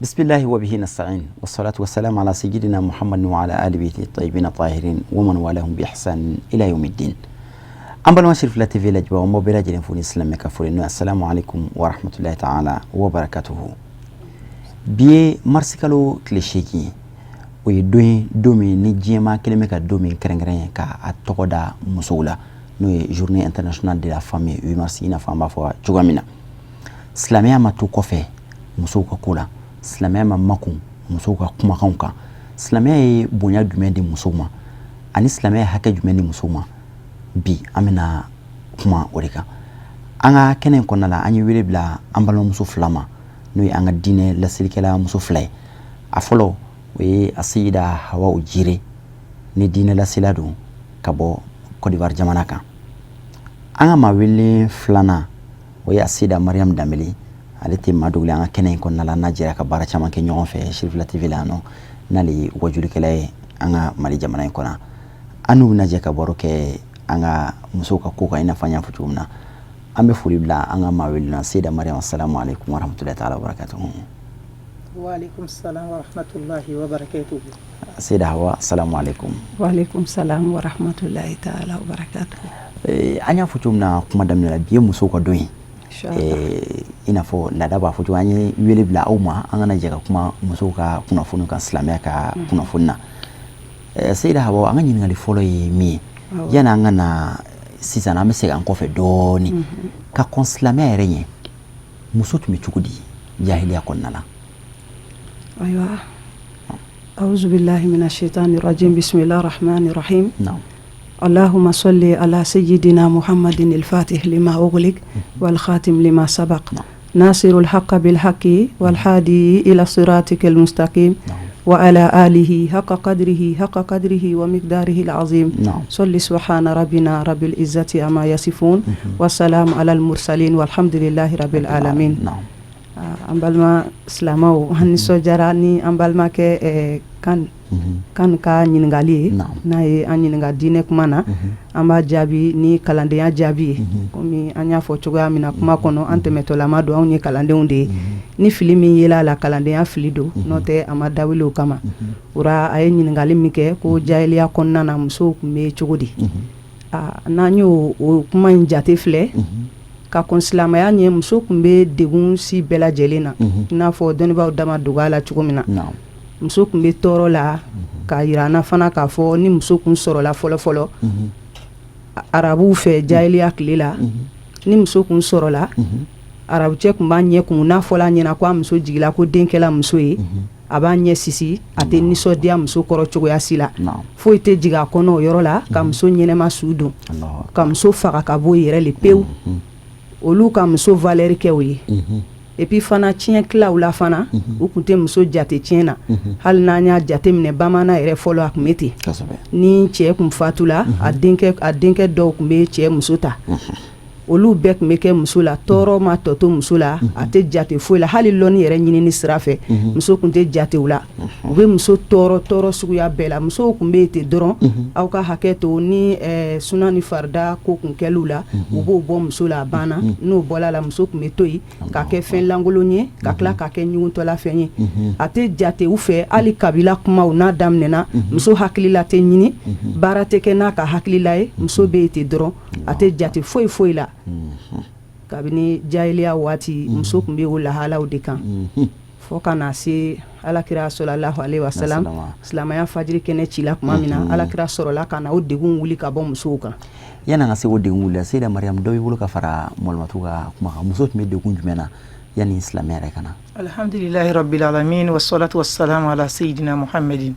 Bismillahi wa bihi nasta'in wassalatu wassalamu ala sayyidina Muhammadin wa ala ali baiti tayyibin tahirin wa man walahum bi ihsan ila yawmiddin. An balima Cherifila TV lajɛbaaw, an b'aw bɛɛ lajɛlen fo ni silamɛ ka foli n'o ye assalamu alaikum wa rahmatullahi ta'ala wa barakatuhu. Bi ye marisikalo tile 8 ye, o ye don ye, don min ni diɲɛmaa kelen bɛ ka don min kɛrɛnkɛrɛn ka a tɔgɔ da musow la, n'o ye journée internationale de la femme ye, 8 mars, i n'a fɔ an b'a fɔ cogoya min na. Silamɛya ma to kɔfɛ musow ka ko la, silamɛya ma makun musow ka kumakanw kan. Silamɛya ye bonya jumɛn di musow ma ani silamɛya ye hakɛ jumɛn di musow ma? Bi an bɛna kuma o de kan. An ka kɛnɛ in kɔnɔna la, an ye wele bila an balimamuso fila ma, n'o ye an ka diinɛ laselikɛla muso fila ye. A fɔlɔ, o ye Aseyida Hawa Jire, ni diinɛ lasela don ka bɔ Côte d'Ivoire jamana kan. An ka maa wele filanan, o ye Aseyida Mariam Danbele. Ale tɛ maa dogolen an ka kɛnɛ in kɔnɔna la, n'a jɛra ka baara caman kɛ ɲɔgɔn fɛ Cherifila TV la yan nɔ, n'ale ye wajulikɛla ye an ka Mali jamana in kɔnɔ. An n'u bɛna jɛ ka baro kɛ an ka musow ka ko kan, i n'a fɔ an y'a fɔ cogo min na. An bɛ foli bila an ka maa wele na, Seyida Mariam, assalamu alaikum warahmatullahi ta'ala wabarakatuhu. Wa alaikum salam wa rahmatullahi wa barakatuhu. Seyida Hawa, assalamu alaikum. Wa alaikum salam wa rahmatullahi ta'ala wa barakatuhu. An y'a fɔ cogo min na kuma daminɛ la, bi ye musow ka don ye. I n'a fɔ laada b'a fɔ cogo, an ye wele bila aw ma, an kana jɛ ka kuma musow ka kunnafoni kan, silamɛya ka kunnafoni na. Seyida Hawa, an ka ɲininkali fɔlɔ ye min ye, yani an ka na sisan, an bɛ segin an kɔfɛ dɔɔni ka kɔn silamɛya yɛrɛ ɲɛ, muso tun bɛ cogo di jahiliya kɔnɔna la? Ayiwa, auzu billahi mina shaitani rajim, bismillahir rahmanir rahim. Allahumma salli ala sayyidina Muhammadin al-fatih lima ughliq wal khatim lima sabaq nasirul haqqa bil haqqi wal hadi ila siratikal mustaqim wa ala alihi haqqa qadrihi haqqa qadrihi wa miqdarihi al-azim. Salli subhana rabbina rabbil izzati amma yasifun wa salam ala al-mursalin walhamdulillahi rabbil alamin. An balima silamɛw, an nisɔndiyara ni an balimakɛ kan kan ka ɲininkali ye. N'a ye an ɲininka diinɛ kuma na, an b'a jaabi ni kalandenya jaabi ye. Komi an y'a fɔ cogoya min na kuma kɔnɔ, an tɛmɛtɔlama don, anw ye kalandenw de ye. Ni fili min yela a la, kalandenya fili don, n'o tɛ a ma dawuli o kama. O a ye ɲininkali min kɛ ko jahiliya kɔnɔna na, musow tun bɛ cogo di? N'an y'o o kuma in jate filɛ, ka kɔn silamɛya ɲɛ, muso tun bɛ degun si bɛɛ lajɛlen na, i n'a fɔ dɔnnibaaw dama dogo a la cogo min na. Muso tun bɛ tɔɔrɔ la, k'a jira an na fana k'a fɔ ni muso tun sɔrɔla fɔlɔ fɔlɔ arabuw fɛ jahiliya tile la, ni muso tun sɔrɔla, arabucɛ tun b'a ɲɛ kun. N'a fɔla a ɲɛna ko a muso jigila, ko den kɛla muso ye, a b'a ɲɛ sisi, a tɛ nisɔndiya muso kɔrɔ cogoya si la. Foyi tɛ jigin a kɔnɔ o yɔrɔ la ka muso ɲɛnɛma su don, ka muso faga ka bɔ yɛrɛ le pewu. Olu ka muso valeur kɛ o ye. Et puis fana, tiɲɛ tilaw la fana, u tun tɛ muso jate tiɲɛ na. Hali n'an y'a jate minɛ, bamanan yɛrɛ fɔlɔ, a tun bɛ ten. Ni cɛ tun fatula, a denkɛ dɔw tun bɛ cɛ muso ta, olu bɛɛ tun bɛ kɛ muso la. Tɔɔrɔ ma tɔ to muso la, a tɛ jate foyi la. Hali lɔnni yɛrɛ ɲinini sira fɛ, muso tun tɛ jate u la. U bɛ muso tɔɔrɔ tɔɔrɔ suguya bɛɛ la. Musow tun bɛ yen ten dɔrɔn, aw ka hakɛ to, ni suna ni farida ko kun kɛliw la, u b'o bɔ muso la, a banna. N'o bɔla la, muso tun bɛ to yen ka kɛ fɛn lankolon ye, ka tila ka kɛ ɲugutɔla fɛn ye. A tɛ jate u fɛ. Hali kabila kumaw n'a daminɛna, muso hakilila tɛ ɲini, baara tɛ kɛ n'a ka hakilila ye. Muso bɛ yen ten dɔrɔn, a tɛ jate foyi foyi la. Kabini jahiliya waati, muso tun bɛ o lahalaw de kan, fo ka na se alakira sallallahu alaihi wasallam. Silamɛya fajiri kɛnɛ cila tuma min na, alakira sɔrɔla ka na o degun wuli ka bɔ musow kan. Yanni an ka se o degun wuli la, Seyida Mariam, dɔ b'i bolo ka fara Malimatu ka kuma kan? Muso tun bɛ degun jumɛn na yanni silamɛya yɛrɛ ka na? Alhamdulilahi rabbil alamin wassalatu wassalamu ala sayyidina Muhammadin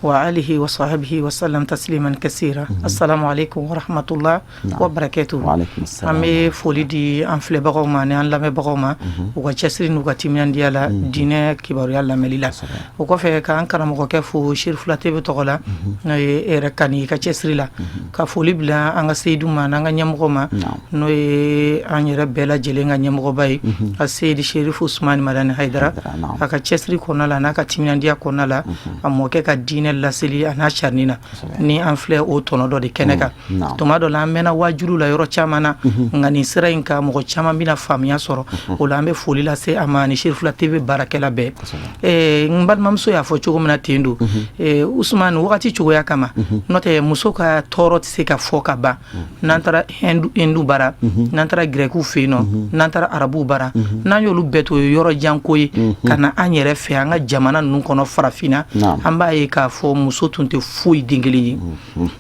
wa alihi wa sahbihi wa sallam tasliman kasira. Assalamu alaikum wa rahmatullah wa barakatuh. Wa alaikum assalam. An bɛ foli di an filɛbagaw ma ni an lamɛnbagaw ma, u ka cɛsiri n'u ka timinandiya la diinɛ kibaruya lamɛnli la. O kɔfɛ, k'an karamɔgɔkɛ fo Cherifila TV tɔgɔ la, n'o ye e yɛrɛ Kani, i ka cɛsiri la, ka foli bila an ka seyidu ma n'an ka ɲɛmɔgɔ ma, n'o ye an yɛrɛ bɛɛ lajɛlen ka ɲɛmɔgɔba ye, a Seyidu Seyidi Sherifu Usumani Madani Hayidara, a ka cɛsiri kɔnɔna la, n'a ka timinandiya kɔnɔna la, a mɔkɛ ka diinɛ laseli a n'a carinni na, ni an filɛ o tɔnɔ dɔ de kɛnɛ kan. Tuma dɔ la, an mɛnna waajulu la yɔrɔ caman na, nka nin sira in kan, mɔgɔ caman bɛna faamuya sɔrɔ o la. An bɛ foli lase a ma ni Serifula TV baarakɛla bɛɛ. N balimamuso y'a fɔ cogo min na ten don, Usumani, wagati cogoya kama, n'o tɛ muso ka tɔɔrɔ tɛ se ka fɔ ka ban. N'an taara Hindu bara, n'an taara Gɛrɛkiw fɛ yen nɔ, n'an taara Arabuw bara, n'an y'olu bɛɛ to yɔrɔ jan ko ye ka na an yɛrɛ fɛ, an ka jamana ninnu kɔnɔ, farafinna, an b'a ye k'a fɔ muso tun tɛ foyi den kelen ye.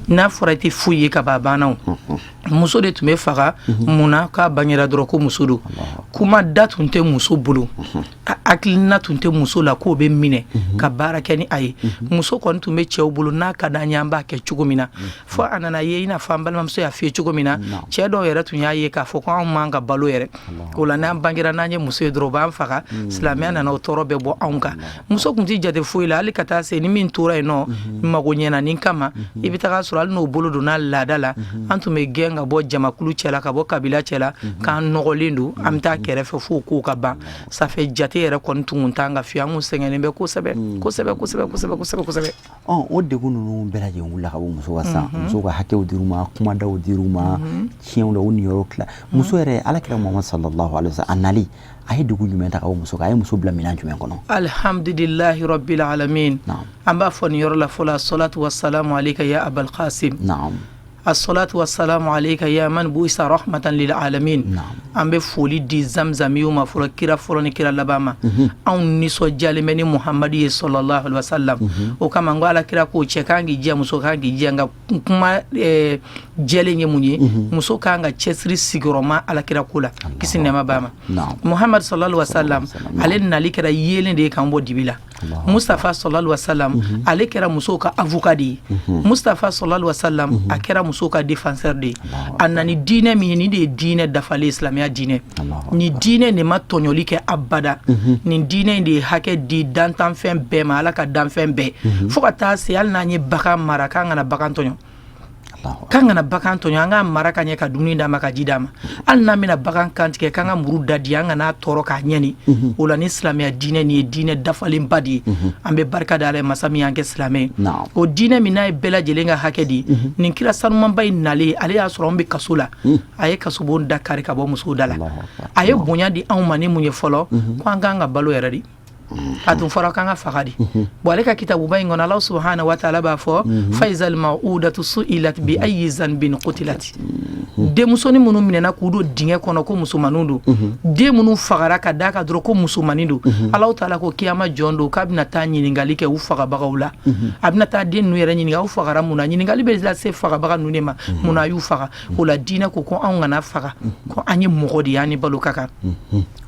N'a fɔra i tɛ foyi ye ka ban, a banna. Muso de tun bɛ faga. Mun na? K'a bangera dɔrɔn ko muso don. Kuma da tun tɛ muso bolo, hakilina tun tɛ muso la k'o bɛ minɛ ka baara kɛ ni a ye. Muso kɔni tun bɛ cɛw bolo, n'a ka d'an ye, an b'a kɛ cogo min na. Fo a nana ye, i n'a fɔ an balimamuso y'a f'i ye cogo min na, cɛ dɔw yɛrɛ tun y'a ye k'a fɔ ko anw man ka balo yɛrɛ. O la, n'an bangera, n'an ye muso ye dɔrɔn, u b'an faga. Silamɛya nana o tɔɔrɔ bɛɛ bɔ anw kan. Muso tun tɛ jate foyi la, hali ka taa se ni min tora yen nɔ mago ɲɛna nin kama, i bɛ taga sɔrɔ hali n'o bolo donna laada la, an tun bɛ gɛn ka bɔ jamakulu cɛ la, ka bɔ kabila cɛ la, k'an nɔgɔlen don, an bɛ taa kɛrɛfɛ fo k'o ka ban. Ça fait jate yɛrɛ kɔni tun t'an kan fiyewu. An kun sɛgɛnnen bɛ kosɛbɛ, kosɛbɛ, kosɛbɛ, kosɛbɛ, kosɛbɛ, kosɛbɛ. O degun ninnu bɛɛ lajɛlen wulila ka bɔ muso kan sisan. Musow ka hakɛw dir'u ma, kumadaw dir'u ma, tiɲɛw la, u niyɔrɔ tila. Muso yɛrɛ, Alakira Muhamadu sallallahu alaihi wasallam, a nali, a ye degun jumɛn ta ka bɔ muso kan? A ye muso bila minɛn jumɛn kɔnɔ? Alhamdulillahi rabbil alamin. An b'a fɔ nin yɔrɔ la fɔlɔ: salatu wassalamu alayka ya abal qasim, assalatu wassalamu alayka ya man bu'isa rahmatan lil alamin. An bɛ foli di zamzamiw ma fɔlɔ, kira fɔlɔ ni kira laban ma. Anw nisɔndiyalen bɛ ni Muhamadu ye sallallahu alaihi wasallam. O kama n ko Ala kira ko cɛ kan k'i jija, muso kan k'i jija. Nka kuma jɛlen ye mun ye? Muso kan ka cɛsiri sigiyɔrɔma Ala kira ko la, kisi nɛɛma b'a ma. Muhamadu sallallahu alaihi wasallam, ale nali kɛra yeelen de ye k'an bɔ dibi la. Mustafa sallallahu alaihi wasallam, ale kɛra musow ka avocat de ye. Mustafa sallallahu alaihi wasallam, a kɛra musow ka défenseur de ye. A nana ni diinɛ min ye, nin de ye diinɛ dafalen, silamɛya diinɛ. Nin diinɛ de ma tɔɲɔli kɛ abada. Nin diinɛ in de ye hakɛ di dantanfɛn bɛɛ ma, Ala ka danfɛn bɛɛ, fo ka taa se hali n'an ye bagan mara, k'an kana bagan tɔɲɔ, k'an kana bagan tɔɲɔ, an k'a mara ka ɲɛ, ka dumuni d'a ma, ka ji d'a ma. Hali n'an bɛna bagan kantigɛ, k'an ka muru da di, an kana tɔɔrɔ k'a ɲɛni. O la, ni silamɛya diinɛ nin ye diinɛ dafalenba de ye. An bɛ barika da Ala ye, masa min y'an kɛ silamɛ ye. O diinɛ min n'a ye bɛɛ lajɛlen ka hakɛ di, nin kira sanumanba in nalen, ale y'a sɔrɔ an bɛ kaso la. A ye kasobon da kari ka bɔ musow da la. A ye bonya di anw ma ni mun ye fɔlɔ? Ko an k'an ka balo yɛrɛ de. A tun fɔra k'an ka faga de. Bon, ale ka kitabuba in kɔnɔ, Ala subahana wa taala b'a fɔ: faizal mawudatu suilat bi ayi zanbin qutilat. Denmusonin minnu minɛna k'u don dingɛ kɔnɔ ko musomaninw don, den minnu fagara ka d'a kan dɔrɔn ko musomanin don, Ala taala ko kiyama jɔn don k'a bɛna taa ɲininkali kɛ u fagabagaw la. A bɛna taa den ninnu yɛrɛ ɲininka: aw fagara mun na? Ɲininkali bɛ lase fagabaga ninnu de ma, mun na a y'u faga? O la, diinɛ ko ko anw kana faga, ko an ye mɔgɔ de ye, an ni balo ka kan.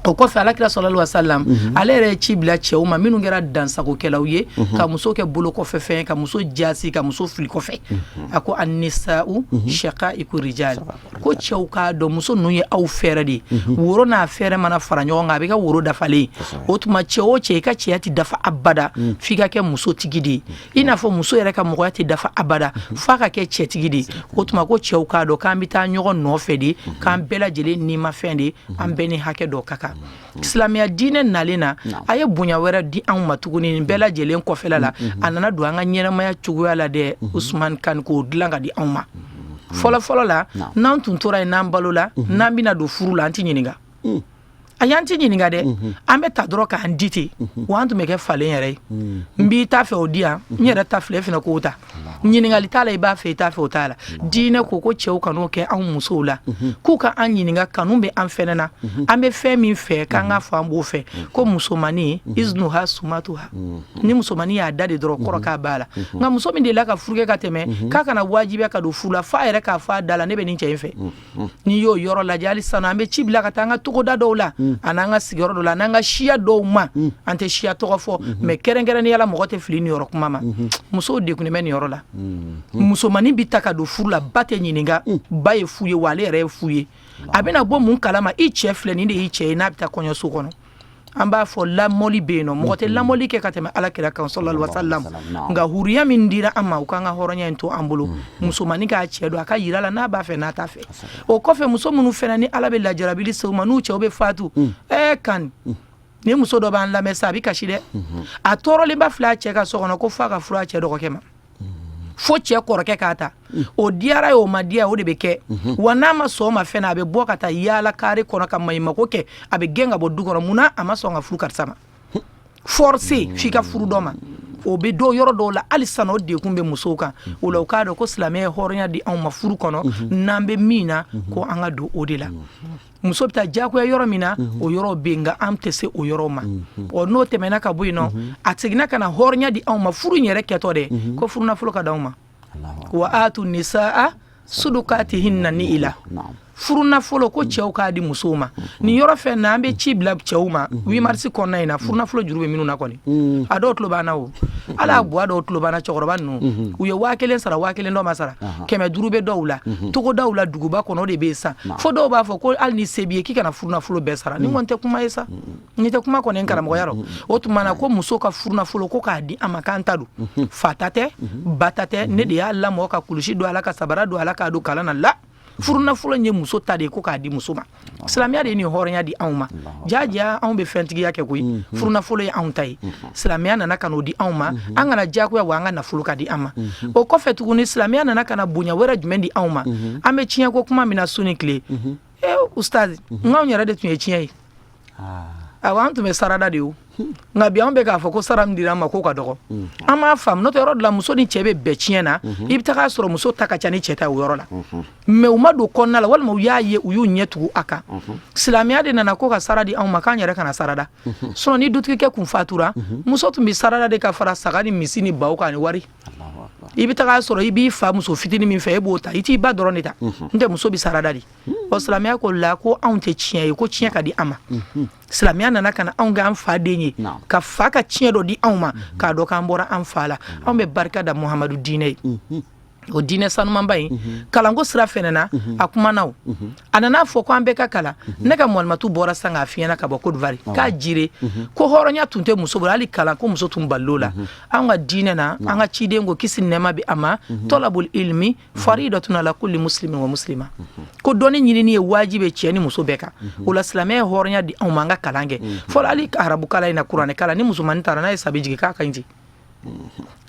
O kɔfɛ, Alakira sallallahu alaihi wasallam, ale yɛrɛ ye ci bila cɛw ma minnu kɛra dansagokɛlaw ye, ka muso kɛ bolo kɔfɛ fɛn, ka muso jasi, ka muso fili kɔfɛ. A ko annisa'u shaqa'iqu rijal, ko cɛw k'a dɔn muso ninnu ye aw fɛrɛ de ye. Woro n'a fɛrɛ mana fara ɲɔgɔn kan, a bɛ kɛ woro dafalen. O tuma, cɛ o cɛ, i ka cɛya tɛ dafa abada f'i ka kɛ musotigi de ye, i n'a fɔ muso yɛrɛ ka mɔgɔya tɛ dafa abada f'a ka kɛ cɛtigi de ye. O tuma, ko cɛw k'a dɔn k'an bɛ taa ɲɔgɔn nɔfɛ de, k'an bɛɛ lajɛlen nimafɛn de, an bɛɛ ni hakɛ dɔ ka kan. Silamɛya diinɛ nalen na, a ye bonya wɛrɛ di anw ma tuguni. Nin bɛɛ lajɛlen kɔfɛla la, a nana don an ka ɲɛnamaya cogoya la dɛ, Usumani Kan, k'o dilan ka di anw ma. Fɔlɔ fɔlɔ la, n'an tun tora yen, n'an balola, n'an bɛna don furu la, an tɛ ɲininka. Ayi, an tɛ ɲininka dɛ. An bɛ ta dɔrɔn k'an di ten. Wa an tun bɛ kɛ falen yɛrɛ ye. N b'i ta fɛ, o di yan, n yɛrɛ ta filɛ fana, k'o ta. Ɲininkali t'a la, i b'a fɛ, i t'a fɛ, o t'a la. Diinɛ ko ko cɛw kan'o kɛ anw musow la, k'u ka an ɲininka kanu bɛ an fɛnɛ na, an bɛ fɛn min fɛ, k'an k'a fɔ an b'o fɛ. Ko musomannin iznuha sumatuha, ni musomannin y'a da de dɔrɔn, kɔrɔ k'a b'a la. Nka muso min delila ka furu kɛ ka tɛmɛ, k'a kana wajibiya ka don furu la f'a yɛrɛ k'a fɔ a da la: ne bɛ nin cɛ in fɛ. N'i y'o yɔrɔ lajɛ, hali sisan an bɛ ci bila ka taa an ka togoda dɔw la, ani an ka sigiyɔrɔ dɔw la, an'an ka siya dɔw ma. An tɛ siya tɔgɔ fɔ, mais kɛrɛnkɛrɛnnenya la, mɔgɔ tɛ fili nin yɔrɔ kuma ma. Musow degunnen bɛ nin yɔrɔ la. Musomannin bɛ ta ka don furu la, ba tɛ ɲininka, ba ye fu ye, wa ale yɛrɛ ye fu ye. A bɛna bɔ mun kalama? I cɛ filɛ nin de y'i cɛ ye, n'a bɛ taa kɔɲɔso kɔnɔ. An b'a fɔ lamɔli bɛ yen nɔ, mɔgɔ tɛ lamɔli kɛ ka tɛmɛ Ala kira kan sallallahu alaihi wasallam. Nka huriya min dira an ma, u k'an ka hɔrɔnya in to an bolo. Musomannin k'a cɛ don, a ka yira la n'a b'a fɛ, n'a t'a fɛ. O kɔfɛ, muso minnu fana ni Ala bɛ lajarabili se u ma, n'u cɛw bɛ fatu, kan ni muso dɔ b'an lamɛn sa, a bɛ kasi dɛ. A tɔɔrɔlenba filɛ a cɛ ka so kɔnɔ, ko f'a ka furu a cɛ dɔgɔkɛ ma, fo cɛ kɔrɔkɛ k'a ta. O diyara ye, o ma diya, o de bɛ kɛ. Wa n'a ma sɔn o ma fɛn, a bɛ bɔ ka taa yaala kare kɔnɔ ka maɲumako kɛ, a bɛ gɛn ka bɔ du kɔnɔ. Munna a ma sɔn ka furu karisa ma? Forcé f'i ka furu dɔ ma, o bɛ dɔw yɔrɔ dɔw la hali sisan, o degun bɛ musow kan. O la, u k'a dɔn ko silamɛya ye hɔrɔnya di anw ma furu kɔnɔ, n'an bɛ min na, ko an ka don o de la. Muso bɛ taa diyagoya yɔrɔ min na, o yɔrɔ bɛ yen, nka an tɛ se o yɔrɔ ma. Ɔ, n'o tɛmɛna ka bɔ yen nɔ, a seginna ka na hɔrɔnya di anw ma furu in yɛrɛ kɛtɔ dɛ, ko furunafolo ka di anw ma. Wa atu nisaa sudukatihinna ni ila furunafolo, ko cɛw k'a di musow ma. Nin yɔrɔ fɛn na, an bɛ ci bila cɛw ma 8 mars kɔnɔna in na. Furunafolo juru bɛ minnu na kɔni, a dɔw tulo b'an na, o ala y'a bɔ, a dɔw tulo b'an na. Cɛkɔrɔba ninnu, u ye 1000 sara, 1000 dɔ ma sara, 500 bɛ dɔw la togodaw la, duguba kɔnɔ, o de bɛ yen sisan. Fo dɔw b'a fɔ ko hali ni se b'i ye, k'i kana furunafolo bɛɛ sara. Ni kɔni tɛ kuma ye sa, ni tɛ kuma kɔni, karamɔgɔya rɔ. O tuma na, ko muso ka furunafolo, ko k'a di a ma, k'an ta don, fa ta tɛ, ba ta tɛ, ne de y'a lamɔ ka kulusi don a la, ka sabara don a la, k'a don kalan na la. Furunafolo in ye muso ta de ye, ko k'a di muso ma. Silamɛya de ye nin hɔrɔnya di anw ma. Jaja, anw bɛ fɛntigiya kɛ koyi. Furunafolo ye anw ta ye, silamɛya nana ka n'o di anw ma. An kana diyagoya, wa an ka nafolo ka di an ma. O kɔfɛ tuguni, silamɛya nana ka na bonya wɛrɛ jumɛn di anw ma? An bɛ tiɲɛ ko kuma min na su ni tile, ustaz, n k'anw yɛrɛ de tun ye tiɲɛ ye. Awɔ, an tun bɛ sarada de o, nka bi anw bɛ k'a fɔ ko sara min dira an ma, k'o ka dɔgɔ. An m'a faamu, n'o tɛ yɔrɔ dɔ la, muso ni cɛ bɛ bɛn tiɲɛ na, i bɛ taga sɔrɔ muso ta ka ca ni cɛ ta ye o yɔrɔ la. Mais u ma don kɔnɔna la, walima u y'a ye, u y'u ɲɛ tugu a kan. Silamɛya de nana ko ka sara di anw ma, k'an yɛrɛ kana sarada. Sinon ni dutigikɛ kun fatura, muso tun bɛ sarada de ka fara saga ni misi ni baw kan ni wari. I bɛ taga sɔrɔ i b'i fa muso fitinin min fɛ, e b'o ta, i t'i ba dɔrɔn de ta, n tɛ muso bɛ sarada de. Ɔ, silamɛya ko la ko anw tɛ tiɲɛ ye, ko tiɲɛ ka di an ma. Silamɛya nana ka na anw kɛ an fa den ye, ka fa ka tiɲɛ dɔ di anw ma, k'a dɔn k'an bɔra an fa la. Anw bɛ barika da Muhamadu diinɛ ye, o diinɛ sanumanba in. Kalanko sira fɛnɛ na, a kumana, o a nana fɔ ko an bɛɛ ka kalan. Ne ka mɔlimatu bɔra san k'a fiɲɛna ka bɔ Côte d'Ivoire, k'a jire ko hɔrɔnya tun tɛ muso bolo, hali kalan ko muso tun balil'o la. An ka diinɛ na, an ka ciden ko, kisi nɛɛma bɛ a ma, talabul ilmi faridatun ala kulli muslimin wa muslima, ko dɔnni ɲinini ye wajibi ye cɛ ni muso bɛɛ kan. O la, silamɛya ye hɔrɔnya di anw ma an ka kalan kɛ. Fɔlɔ, hali arabu kalan in na, kuranɛ kalan, ni musomannin taara n'a ye sabi jigin, k'a ka ɲi ten.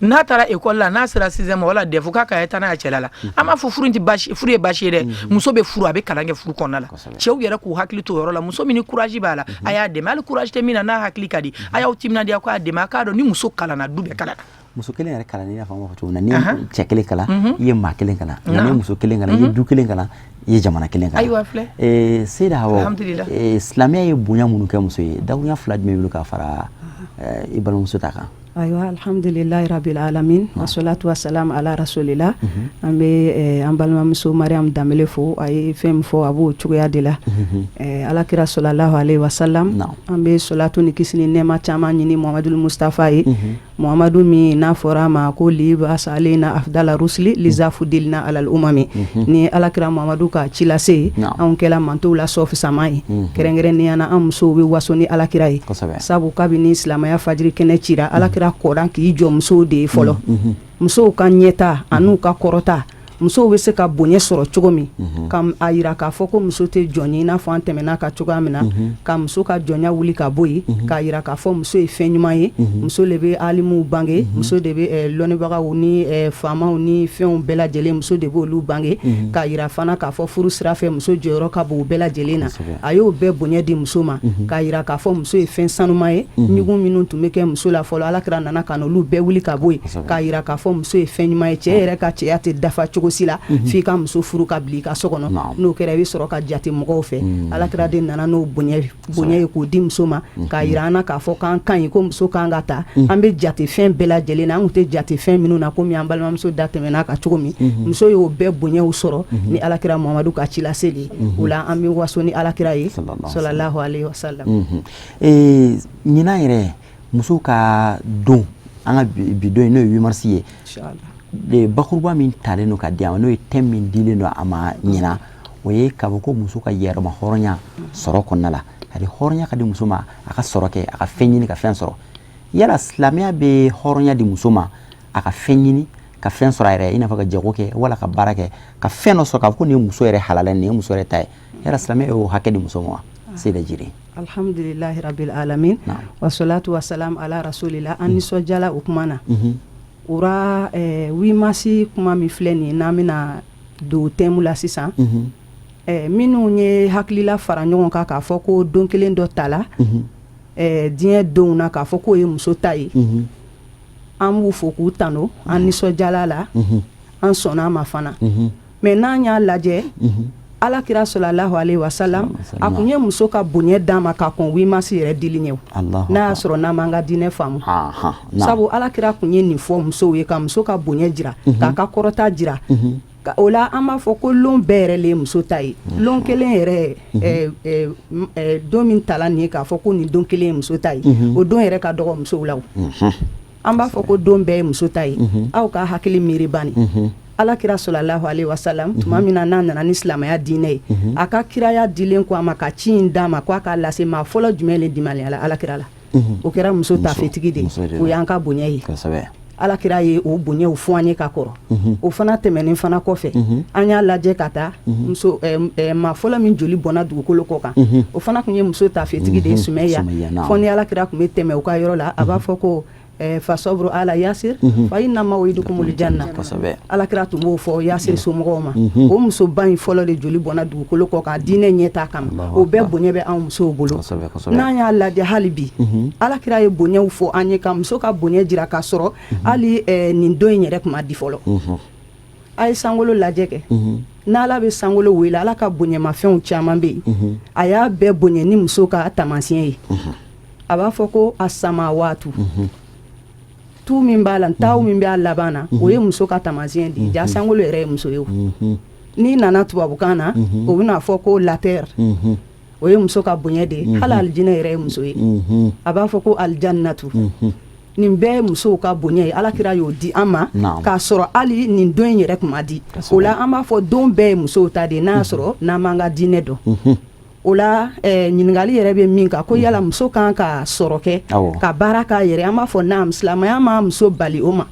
N'a taara ekɔli la, n'a sera sixième wala DEF, k'a ka taa n'a ye cɛla la. An b'a fɔ furu in tɛ baasi, furu ye baasi ye dɛ. Muso bɛ furu, a bɛ kalan kɛ furu kɔnɔna la. Cɛw yɛrɛ k'u hakili to o yɔrɔ la. Muso min ni courage b'a la, a y'a dɛmɛ. Hali courage tɛ min na, n'a hakili ka di, a y'aw timinandiya k'a dɛmɛ. A k'a dɔn ni muso kalanna, du bɛɛ kalanna. Muso kelen yɛrɛ kalan, i n'a fɔ an b'a fɔ cogo min na, ni cɛ kelen kalan, i ye maa kelen kalan, nka ni muso kelen kalan, i ye du kelen kalan, i ye jamana kelen kalan. Ayiwa, filɛ. Seyida Hawa, silamɛya ye bonya minnu kɛ muso ye, dakurunya fila jumɛn b'i bolo ka fara i balimamuso ta kan? Ayiwa, alhamdulilahi rabil alamin, wasalatu wasalam ala rasulila. An bɛ an balimamuso Mariam Danbele fo, a ye fɛn min fɔ, a b'o cogoya de la. Alakira sallallahu alaihi wasallam, an bɛ salatu ni kisi ni nɛɛma caman ɲini Muhamadu Mustafa ye, Muhamadu min n'a fɔra a ma ko libasa alena afdala rusuli liza fudilina alal umami. Ni alakira Muhamadu ka ci lase, anw kɛla mantow la sɔ fisama ye. Kɛrɛnkɛrɛnnenya na, an musow bɛ waso ni alakira ye, sabu kabini silamɛya fajiri kɛnɛ cira, alakira kɔra k'i jɔ musow de ye fɔlɔ, musow ka ɲɛta an'u ka kɔrɔta, musow bɛ se ka bonya sɔrɔ cogo min, ka a yira k'a fɔ ko muso tɛ jɔn ye, i n'a fɔ an tɛmɛna ka cogoya min na, ka muso ka jɔnya wuli ka bɔ yen, k'a yira k'a fɔ muso ye fɛn ɲuman ye, muso de bɛ alimuw bange, muso de bɛ lɔnnibagaw ni faamaw ni fɛnw bɛɛ lajɛlen, muso de b'olu bange, k'a yira fana k'a fɔ furu sira fɛ, muso jɔyɔrɔ ka bon o bɛɛ lajɛlen na. A y'o bɛɛ bonya di muso ma, k'a yira k'a fɔ muso ye fɛn sanuma ye. Ɲugun minnu tun bɛ kɛ muso la fɔlɔ, alakira nana ka n'olu bɛɛ wuli ka bɔ yen, k'a yira k'a fɔ muso ye fɛn ɲuman ye. Cɛ yɛrɛ ka cɛya tɛ dafa cogo si la f'i ka muso furu ka bila i ka so kɔnɔ, n'o kɛra i bɛ sɔrɔ ka jate mɔgɔw fɛ. Alakira de nana n'o bonya ye k'o di muso ma, k'a yira an na k'a fɔ k'an ka ɲi, ko muso kan ka ta, an bɛ jate fɛn bɛɛ lajɛlen na, an tun tɛ jate fɛn minnu na, komi an balimamuso da tɛmɛna kan cogo min. Muso y'o bɛɛ bonyaw sɔrɔ ni alakira Muhamadu ka ci lase de ye. O la, an bɛ waso ni alakira ye sallallahu alaihi wasallam. Ɲinan yɛrɛ, muso ka don, an ka bi don in, n'o ye 8 mars ye, bakuruba min talen don ka di a ma, n'o ye thème min dilen don a ma ɲinan, o ye k'a fɔ ko muso ka yɛrɛma hɔrɔnya sɔrɔ kɔnɔna la. C'est-à-dire hɔrɔnya ka di muso ma a ka sɔrɔ kɛ, a ka fɛn ɲini ka fɛn sɔrɔ. Yala silamɛya bɛ hɔrɔnya di muso ma a ka fɛn ɲini ka fɛn sɔrɔ a yɛrɛ, i n'a fɔ ka jago kɛ wala ka baara kɛ ka fɛn dɔ sɔrɔ, k'a fɔ ko nin ye muso yɛrɛ halala, nin ye muso yɛrɛ ta ye? Yala silamɛya y'o hakɛ di muso ma wa, Seyida Jire? Alhamdulilahi rabbil alamin, wasalatu wasalam ala rasulillah. An nisɔndiyala o kuma na. O ra 8 mars kuma min filɛ nin ye, n'an bɛna don thème la sisan, minnu ye hakilila fara ɲɔgɔn kan k'a fɔ ko don kelen dɔ ta la diɲɛ donw na, k'a fɔ k'o ye muso ta ye, an b'u fo k'u tanu. An nisɔndiyala la, an sɔnna a ma fana. Mais n'an y'a lajɛ, Ala kira sɔlɔlahu alayhi wa salam, a tun ye muso ka bonya d'a ma ka kɔn 8 mars yɛrɛ dili ɲɛ, n'a y'a sɔrɔ n'an m'an ka diinɛ faamu. Sabu Ala kira tun ye nin fɔ musow ye, ka muso ka bonya jira, k'a ka kɔrɔta jira. O la an b'a fɔ ko lon bɛɛ yɛrɛ le ye muso ta ye. Lon kelen yɛrɛ, don min tala nin ye k'a fɔ ko nin don kelen ye muso ta ye, o don yɛrɛ ka dɔgɔ musow la. An b'a fɔ ko don bɛɛ ye muso ta ye. Aw ka hakili miiri bani, Ala kira sɔlɔlahu alayhi wa salam, tuma min na n'a nana ni silamɛya diinɛ ye, a ka kiraya dilen ko a ma, ka ci in d'a ma ko a k'a lase maa fɔlɔ, jumɛn le dimaliyala Ala kira la? O kɛra muso tafetigi de ye. O y'an ka bonya ye. Ala kira ye o bonyaw fɔ an ye ka kɔrɔ. O fana tɛmɛnen fana kɔfɛ, an y'a lajɛ ka taa muso maa fɔlɔ min joli bɔnna dugukolo kɔ kan, o fana tun ye muso tafetigi de ye, Sumeya. Fɔ ni Ala kira tun bɛ tɛmɛ u ka yɔrɔ la, a b'a fɔ ko fasɔburu ala yasir fa inna maw'idukumul janna. Ala kira tun b'o fɔ Yasir somɔgɔw ma. O musoba in fɔlɔ de joli bɔnna dugukolo kɔ kan diinɛ ɲɛtaa kama. O bɛɛ bonya bɛ anw musow bolo. N'an y'a lajɛ hali bi, Ala kira ye bonyaw fɔ an ye ka muso ka bonya jira k'a sɔrɔ hali nin don in yɛrɛ tun ma di fɔlɔ. A ye sankolo lajɛ kɛ. N'Ala bɛ sankolo wele, Ala ka bonyamafɛnw caman bɛ yen, a y'a bɛɛ bonya ni muso ka taamasiyɛn ye. A b'a fɔ ko a samawatu, tu min b'a la, taw min b'a laban na, o ye muso ka taamasiyɛn di. Ja sankolo yɛrɛ ye muso ye. N'i nana tubabukan na, o bɛna fɔ ko la terre, o ye muso ka bonya de ye. Hali alijinɛ yɛrɛ ye muso ye, a b'a fɔ ko alijannatu. Nin bɛɛ ye musow ka bonya ye. Ala kira y'o di an ma k'a sɔrɔ hali nin don in yɛrɛ tun ma di. O la an b'a fɔ don bɛɛ ye musow ta de ye, n'a y'a sɔrɔ n'an m'an ka diinɛ dɔn. O la ɲininkali yɛrɛ bɛ min kan, ko yala muso kan ka sɔrɔ kɛ, ka baara k'a yɛrɛ, an b'a fɔ naam, silamɛya ma muso bali o ma.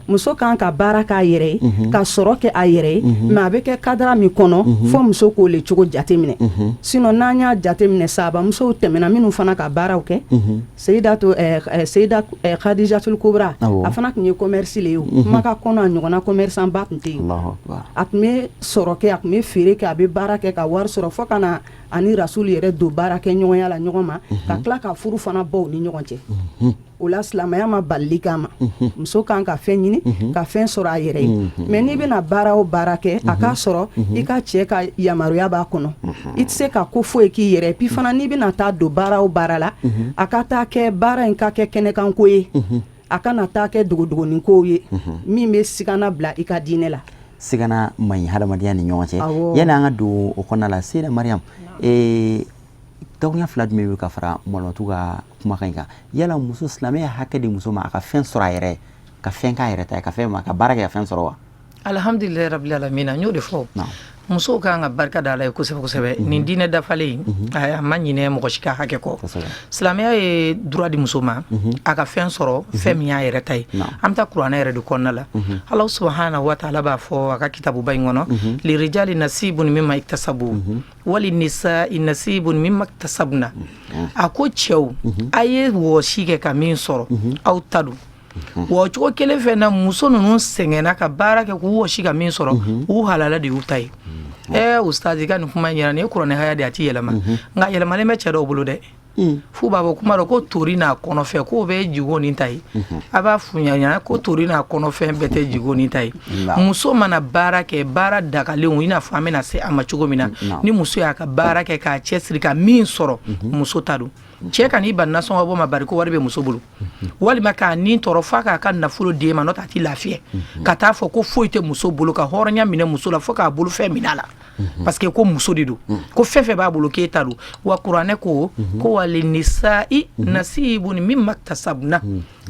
Muso kan ka baara k'a yɛrɛ ye, ka sɔrɔ kɛ a yɛrɛ ye, mais a bɛ kɛ cadre min kɔnɔ, fo muso k'o le cogo jateminɛ. Sinon n'an y'a jateminɛ, sahaba musow tɛmɛna minnu fana ka baaraw kɛ, Seyida Khadijatul Kubra, a fana tun ye commerce le ye. O Maka kɔnɔ, a ɲɔgɔnna commerçant ba tun tɛ yen. A tun bɛ sɔrɔ kɛ, a tun bɛ feere kɛ, a bɛ baara kɛ ka wari sɔrɔ, fo ka na ani Rasul yɛrɛ don baara kɛ ɲɔgɔnya la ɲɔgɔn ma, ka tila ka furu fana bɔ u ni ɲɔgɔn cɛ. O la silamɛya ma balili k'a ma. Muso kan ka fɛn ɲini ka fɛn sɔrɔ a yɛrɛ ye, mais n'i bɛna baara o baara kɛ, a k'a sɔrɔ i ka cɛ ka yamaruya b'a kɔnɔ. I tɛ se ka ko foyi k'i yɛrɛ. Puis fana, n'i bɛna taa don baara o baara la, a ka taa kɛ baara in ka kɛ kɛnɛkanko ye, a kana taa kɛ dogodogonin kow ye min bɛ sigana bila i ka diinɛ la. Sigana man ɲi hadamadenya ni ɲɔgɔn cɛ. Yanni an ka don o kɔnɔna la, Seyida Mariam, dakuruɲa fila jumɛn bɛ ka fara Malimatu ka kumakan in kan? Yala muso, silamɛya hakɛ di muso ma a ka fɛn sɔrɔ a yɛrɛ, ka fɛn k'a yɛrɛ ta ye, ka fɛn ma, ka baara kɛ ka fɛn sɔrɔ wa? Alhamdulilayi rabbil alamina. N y'o de fɔ, musow kan ka barika da Ala ye kosɛbɛ kosɛbɛ. Nin diinɛ dafalen, a ma ɲinɛ mɔgɔ si ka hakɛ kɔ. Silamɛya ye droit di muso ma a ka fɛn sɔrɔ, fɛn min y'a yɛrɛ ta ye. An bɛ taa kuranɛ yɛrɛ de kɔnɔna la. Ala subahana wa taala b'a fɔ a ka kitabuba in kɔnɔ: lirijali nasibun mimma iktasabu wali nisa'i nasibun mimma iktasabna. A ko cɛw, a ye wɔsi kɛ ka min sɔrɔ, aw ta don. Wa cogo kelen fɛn na, muso ninnu sɛgɛnna ka baara kɛ k'u wɔsi ka min sɔrɔ, u halala de y'u ta ye. Ustazi ka nin kuma in ɲɛna, nin ye kuranɛ haya de, a ti yɛlɛma. Nka yɛlɛmalen bɛ cɛ dɔw bolo dɛ. F'u b'a fɔ kuma dɔ ko tori n'a kɔnɔfɛn k'o bɛ jigo nin ta ye. A b'a f'u ɲɛna ko tori n'a kɔnɔfɛn bɛɛ tɛ jigo nin ta ye. Muso mana baara kɛ, baara dagalenw, i n'a fɔ an bɛna se a ma cogo min na, ni muso y'a ka baara kɛ k'a cɛsiri ka min sɔrɔ, muso ta don. Cɛ ka n'i ban nasɔngɔ bɔ ma bari ko wari bɛ muso bolo, walima k'a nin tɔɔrɔ f'a k'a ka nafolo d'e ma, n'o tɛ a t'i lafiya, ka taa fɔ ko foyi tɛ muso bolo, ka hɔrɔnya minɛ muso la fo k'a bolofɛn minɛ a la. Parce que ko muso de don, ko fɛn fɛn b'a bolo k'e ta don. Wa kuranɛ ko ko walinisai nasibun mimaktasabna,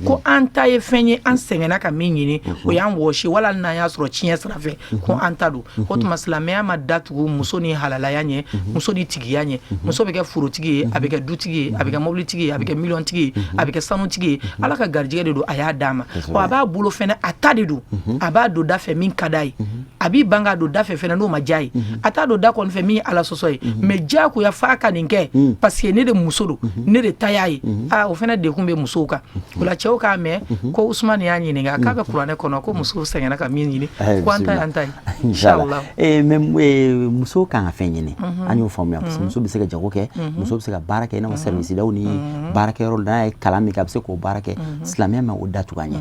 ko an ta ye fɛn ye an sɛgɛnna ka min ɲini, o y'an wɔsi, wala n'an y'a sɔrɔ tiɲɛ sira fɛ, ko an ta don. O tuma silamɛya ma datugu muso ni halalaya ɲɛ, muso ni tigiya ɲɛ. Muso bɛ kɛ forotigi ye, a bɛ kɛ dutigi ye, a bɛ kɛ mobilitigi ye, a bɛ kɛ miliyɔntigi ye, a bɛ kɛ sanutigi ye. Ala ka garijɛgɛ de don, a y'a d'a ma. Wa a b'a bolo fɛnɛ, a ta de don, a b'a don da fɛ min ka d'a ye, a b'i ban k'a don da fɛ fɛnɛ n'o ma diya ye. A t'a don da kɔni fɛ min ye Ala sɔsɔ ye, mais diyagoya f'a ka nin kɛ parce que ne de muso don, ne de ta y'a ye. Aa, o fɛnɛ degun bɛ musow kan. O la cɛw k'a mɛn ko Usumani y'a ɲininka k'a bɛ kuranɛ kɔnɔ ko musow sɛgɛnna ka min ɲini, ko an ta y'an ta ye. Inshallah. Mais muso kan ka fɛn ɲini, an y'o faamuya, parce que muso bɛ se ka jago kɛ, muso bɛ se ka baara kɛ, i n'a fɔ service daw ni baarakɛyɔrɔ, n'a ye kalan min kɛ, a bɛ se k'o baara kɛ. Silamɛya ma o datugu an ɲɛ.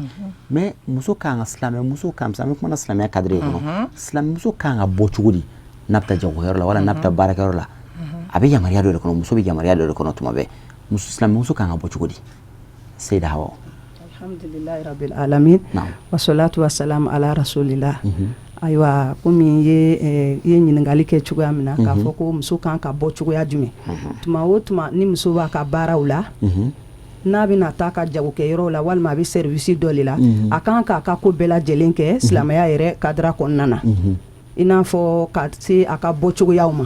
Mais muso kan ka, silamɛ muso kan, an bɛ kuma na silamɛya cadre kɔnɔ, silamɛmuso kan ka bɔ cogo di n'a bɛ taa jagokɛyɔrɔ la wala n'a bɛ taa baarakɛyɔrɔ la? A bɛ yamaruya dɔ de kɔnɔ, muso bɛ yamaruya dɔ de kɔnɔ tuma bɛɛ. Muso, silamɛmuso kan ka bɔ cogo di, Seyida Hawa? Alhamdulilahi rabbil alamin, wasalatu wasalam ala rasulillah. Ayiwa, komi i ye ɲininkali kɛ cogoya min na k'a fɔ ko muso kan ka bɔ cogoya jumɛn, tuma o tuma ni muso b'a ka baaraw la, n'a bɛna taa ka jagokɛyɔrɔ la walima a bɛ service dɔ de la, a kan k'a ka ko bɛɛ lajɛlen kɛ silamɛya yɛrɛ cadre kɔnɔna na, i n'a fɔ ka se a ka bɔ cogoyaw ma.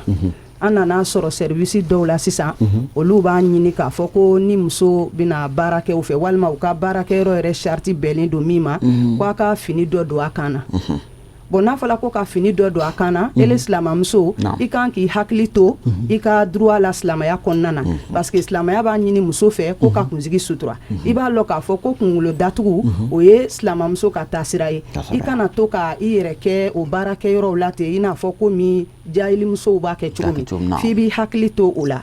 An nana sɔrɔ service dɔw la sisan, olu b'a ɲini k'a fɔ ko ni muso bɛna baara kɛ u fɛ walima u ka baarakɛyɔrɔ yɛrɛ charte bɛnnen don min ma, ko a ka fini dɔ don a kan na. Bon, n'a fɔra ko ka fini dɔ don a kan na, ele silamɛmuso, i kan k'i hakili to i ka droit la silamɛya kɔnɔna na, parce que silamɛya b'a ɲini muso fɛ ko ka kunsigi sutura. I b'a lɔn k'a fɔ ko kunkolo datugu, o ye silamɛmuso ka taasira ye. I kana to ka i yɛrɛ kɛ o baarakɛyɔrɔw la ten, i n'a fɔ ko min jahilimusow b'a kɛ cogo min, f'i b'i hakili to o la.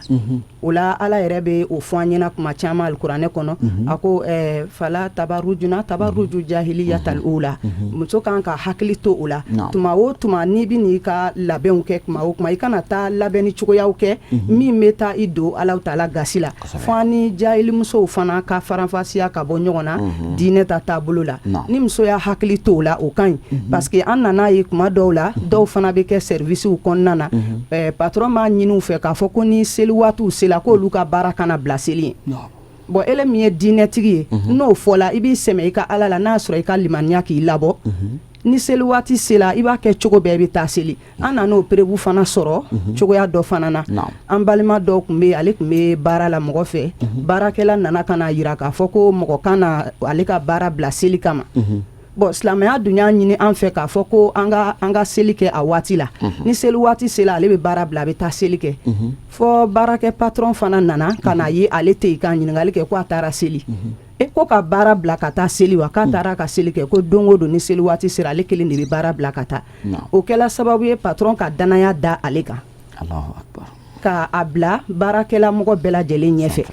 O la Ala yɛrɛ bɛ o fɔ an ɲɛna kuma caman alikuranɛ kɔnɔ. A ko fala tabarujuna tabaruju jahiliyatal ula. Muso kan ka hakili to o la tuma o tuma n'i bɛ n'i ka labɛnw kɛ. Tuma o tuma, i kana taa labɛnni cogoyaw kɛ min bɛ taa i don Ala taala gasi la. Fo an ni jahilimusow fana ka faranfasiya ka bɔ ɲɔgɔn na diinɛ ta taabolo la. Ni muso y'a hakili to o la, o ka ɲi, parce que an nana ye kuma dɔw la, dɔw fana bɛ kɛ service kɔnɔna na, patron b'a ɲini u fɛ k'a fɔ ko ni seli waatiw sera, k'olu ka baara kana bila seli ye. Bon, ele min ye diinɛtigi ye, n'o fɔla, i b'i sɛmɛ i ka Ala la. N'a sɔrɔ i ka limaniya k'i labɔ, ni seli waati sera, i b'a kɛ cogo bɛɛ, i bɛ taa seli. An nan'o preuve fana sɔrɔ cogoya dɔ fana na. An balima dɔw tun bɛ yen, ale tun bɛ baara la mɔgɔ fɛ. Baarakɛla nana ka na jira k'a fɔ ko mɔgɔ kan na ale ka baara bila seli kama. Bon, silamɛya dun y'a ɲini an fɛ k'a fɔ ko an ka seli kɛ a waati la. Ni seli waati sera, ale bɛ baara bila, a bɛ taa seli kɛ. Fɔ baarakɛ patron fana nana ka na ye ale tɛ yen, ka ɲininkali kɛ, ko a taara seli. E ko ka baara bila ka taa seli wa? K'a taara ka seli kɛ, ko don o don ni seli waati sera, ale kelen de bɛ baara bila ka taa. O kɛla sababu ye patron ka danaya da ale kan ka a bila baarakɛla mɔgɔ bɛɛ lajɛlen ɲɛfɛ.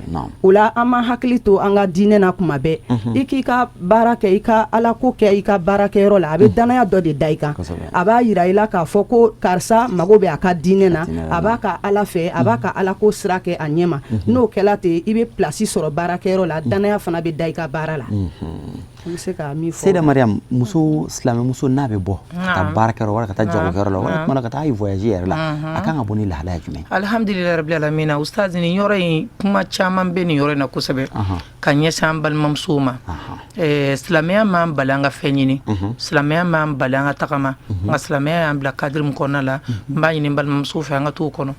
O la an ma hakili to an ka diinɛ na kuma bɛɛ. I k'i ka baara kɛ, i ka Ala ko kɛ i ka baarakɛyɔrɔ la, a bɛ danaya dɔ de da i kan. A b'a jira i la k'a fɔ ko karisa mago bɛ a ka diinɛ na, a b'a ka Ala fɛ, a b'a ka Ala ko sira kɛ a ɲɛ ma. N'o kɛla ten, i bɛ place sɔrɔ baarakɛyɔrɔ la, danaya fana bɛ da i ka baara la. N bɛ se ka min fɔ. Seyida Mariam, muso, silamɛmuso n'a bɛ bɔ ka taa baarakɛyɔrɔ wala ka taa jagokɛyɔrɔ la wala tuma ka taa voyage yɛrɛ la, a kan ka bɔ ni lahalaya jumɛn? Alhamdulilayi rabbil alamina. Ustaz, nin yɔrɔ in, kuma caman bɛ nin yɔrɔ in na kosɛbɛ ka ɲɛsin an balimamusow ma. Silamɛya m'an bali an ka fɛn ɲini, silamɛya m'an bali an ka tagama, nka silamɛya y'an bila cadre min kɔnɔna la, n b'a ɲini n balimamusow fɛ, an ka t'o kɔnɔ.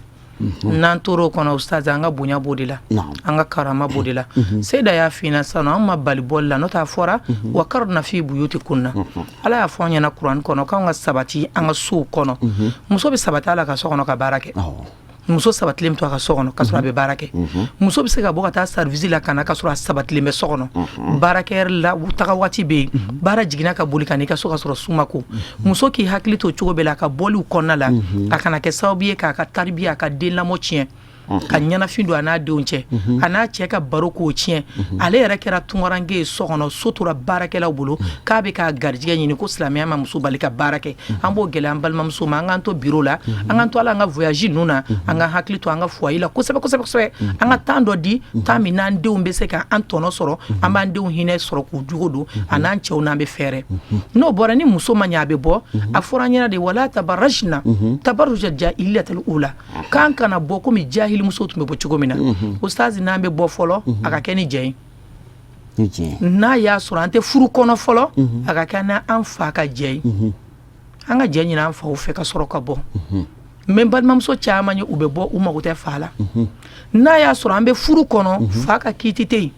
N'an tor'o kɔnɔ, ustaz, an ka bonya b'o de la, an ka karama b'o de la. Seyida y'a f'i ɲɛna sisan, an ma bali bɔli la, n'o tɛ a fɔra wa karna fi buyutikunna. Ala y'a fɔ an ɲɛna kuranɛ kɔnɔ k'an ka sabati an ka sow kɔnɔ. Muso bɛ sabati a la ka so kɔnɔ ka baara kɛ. Muso sabatilen bɛ to a ka so kɔnɔ ka sɔrɔ a bɛ baara kɛ. Muso bɛ se ka bɔ ka taa service la ka na ka sɔrɔ a sabatilen bɛ so kɔnɔ. Baarakɛyɔrɔ la taga waati bɛ yen, baara jiginna ka boli ka n'i ka so ka sɔrɔ su ma ko. Muso k'i hakili to cogo bɛɛ la a ka bɔliw kɔnɔna la, a kana kɛ sababu ye k'a ka taribiya, a ka den lamɔ tiɲɛ. Ka ɲɛnafin don a n'a denw cɛ, a n'a cɛ ka baro k'o tiɲɛ. Ale yɛrɛ kɛra tunkaranke ye so kɔnɔ, so tora baarakɛlaw bolo, k'a bɛ k'a garijɛgɛ ɲini. Ko silamɛya ma muso bali ka baara kɛ. An b'o gɛlɛya an balimamuso ma. An k'an to biro la, an k'an to ala an ka voyage ninnu na, an ka hakili to an ka foyer la kosɛbɛ kosɛbɛ kosɛbɛ. An ka temps dɔ di, temps min n'an denw bɛ se ka an tɔnɔ sɔrɔ, an b'an denw hinɛ sɔrɔ k'u jogo don a n'an cɛw n'an bɛ fɛɛrɛ. N'o bɔra, ni muso ma ɲɛ, a bɛ bɔ. A fɔra an ɲɛna de, wala tabarajna tabaruja jahiliyatal ula, k'an kana bɔ komi jahilimuso tun bɛ bɔ cogo min na. Ustazi, n'an bɛ bɔ fɔlɔ, a ka kɛ ni jɛ ye. N'a y'a sɔrɔ an tɛ furu kɔnɔ fɔlɔ, a ka kɛ n'an fa ka jɛ ye. An ka jɛ ɲini an faw fɛ ka sɔrɔ ka bɔ. N bɛ balimamuso caman ye, u bɛ bɔ, u mago tɛ fa la. N'a y'a sɔrɔ an bɛ furu kɔnɔ, fa ka kiti tɛ yen,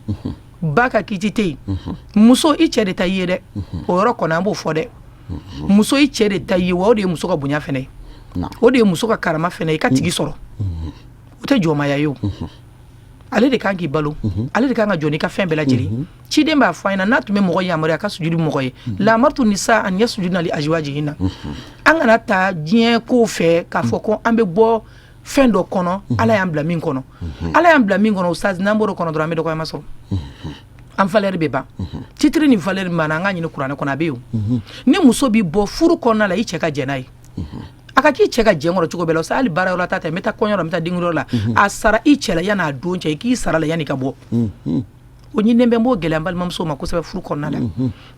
ba ka kiti tɛ yen. Muso, i cɛ de ta i ye dɛ. O yɔrɔ kɔni, an b'o fɔ dɛ. Muso, i cɛ de ta i ye. Wa o de ye muso ka bonya fana ye, o de ye muso ka karama fana ye. I ka tigi sɔrɔ, o tɛ jɔnmaya ye. O ale de kan k'i balo, ale de kan ka jɔ n'i ka fɛn bɛɛ lajɛlen. Ciden b'a fɔ an ɲɛna, n'a tun bɛ mɔgɔ yamaruya ka sujudi mɔgɔ ye, laamartu nisa an yasjudna li azwajihinna. An kana taa diɲɛ ko fɛ k'a fɔ ko an bɛ bɔ fɛn dɔ kɔnɔ, Ala y'an bila min kɔnɔ. Ala y'an bila min kɔnɔ, ustaz, n'an bɔr'o kɔnɔ dɔrɔn, an bɛ dɔgɔyama sɔrɔ, an valeur bɛ ban. Titre ni valeur min b'an na, an k'a ɲini kuranɛ kɔnɔ, a bɛ yen. Ni muso bɛ bɔ furu kɔnɔna la, i cɛ ka jɛn n'a ye, a ka k'i cɛ ka jɛn kɔrɔ cogo bɛɛ la sa. Hali baara yɔrɔ ta tɛ, n bɛ taa kɔɲɔ la, n bɛ taa denkundiyɔrɔ la, a sara i cɛ la yan'a don cɛ, i k'i sara la yan'i ka bɔ. O ɲininen bɛ, n b'o gɛlɛya n balimamuso ma kosɛbɛ furu kɔnɔna la.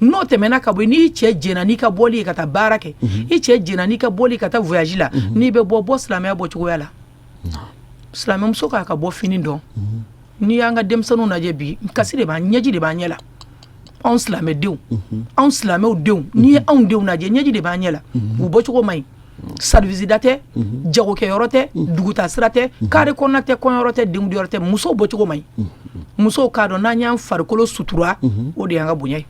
N'o tɛmɛna ka bɔ yen, n'i cɛ jɛnna n'i ka bɔli ye ka taa baara kɛ, i cɛ jɛnna n'i ka bɔli ka taa voyage la, n'i bɛ bɔ, bɔ silamɛya bɔ cogoya la. Silamɛmuso k'a ka bɔ fini dɔn. N'i y'an ka denmisɛnninw lajɛ bi, kasi de b'an, ɲɛji de b'an ɲɛ la. Anw silamɛdenw, anw silamɛw denw, n'i ye anw denw lajɛ, ɲɛji de b'an ɲɛ la. U bɔcogo man ɲi. Service da tɛ, jagokɛyɔrɔ tɛ, duguta sira tɛ, carré kɔnɔna tɛ, kɔɲɔyɔrɔ tɛ, denkundiyɔrɔ tɛ, musow bɔcogo man ɲi. Musow k'a dɔn, n'an y'an farikolo sutura, o de y'an ka bonya ye,